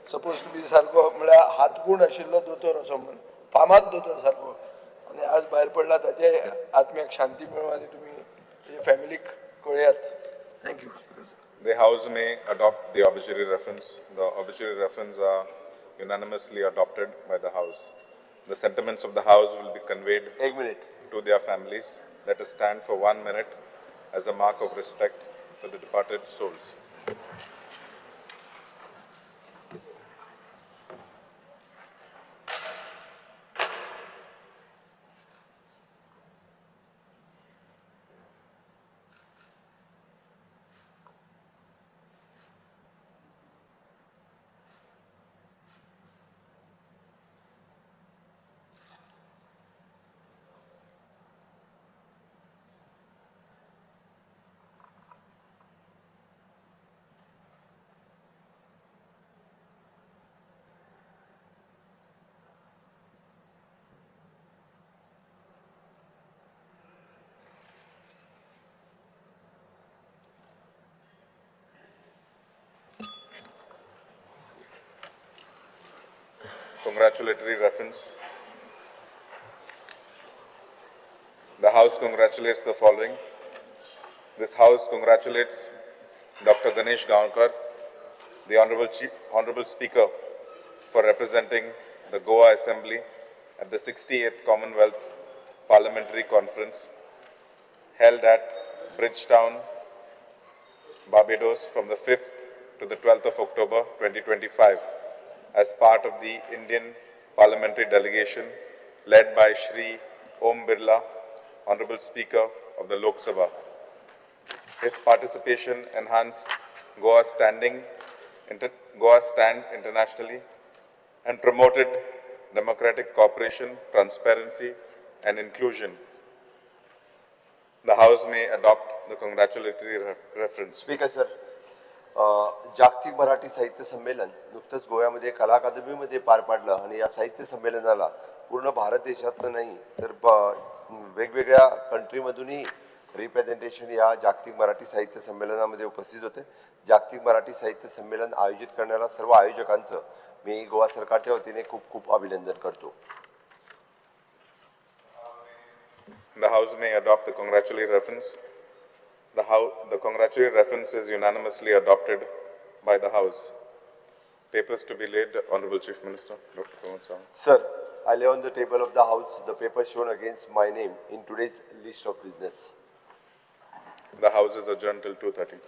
suppose to be सारको म्हळ्यार हातगूण आशिल्लो दोतोर असो म्हण, फामाद दोतोर सारको. आनी आज भायर पडला, ताजे आत्म्याक शांती मेळूं आनी तुमी ताजे फॅमिलीक कळयात. Thank you. The House may adopt the obituary reference. The obituary reference are unanimously adopted by the House. The sentiments of the House will be conveyed to their families. Let us stand for 1 minute as a mark of respect to the departed souls. Congratulatory reference. The House congratulates the following. This House congratulates Dr. Ganesh Gaonkar, the Honorable Speaker, for representing the Goa Assembly at the 68th Commonwealth Parliamentary Conference held at Bridgetown, Barbados from the 5th to the 12th of October 2025 as part of the Indian parliamentary delegation led by Shri Om Birla, Honorable Speaker of the Lok Sabha. His participation enhanced Goa's stand internationally and promoted democratic cooperation, transparency, and inclusion. The House may adopt the congratulatory reference. Speaker sir, जागतिक मराठी साहित्य संमेलन नुकतंच गोव्यामध्ये कला अकादमीमध्ये पार पाडलं आणि या साहित्य संमेलनाला पूर्ण भारत देशातलं नाही तर वेगवेगळ्या कंट्रीमधूनही रिप्रेझेंटेशन या जागतिक मराठी साहित्य संमेलनामध्ये उपस्थित होते. जागतिक मराठी साहित्य संमेलन आयोजित करण्याला सर्व आयोजकांचं मी गोवा सरकारच्या वतीने खूप खूप अभिनंदन करतो. The House may adopt the congratulatory reference. The congratulatory reference is unanimously adopted by the House. Papers to be laid, Honorable Chief Minister, Dr. Pramod Sawant. Sir, I lay on the table of the House the paper shown against my name in today's list of business. The House is adjourned till 2:30.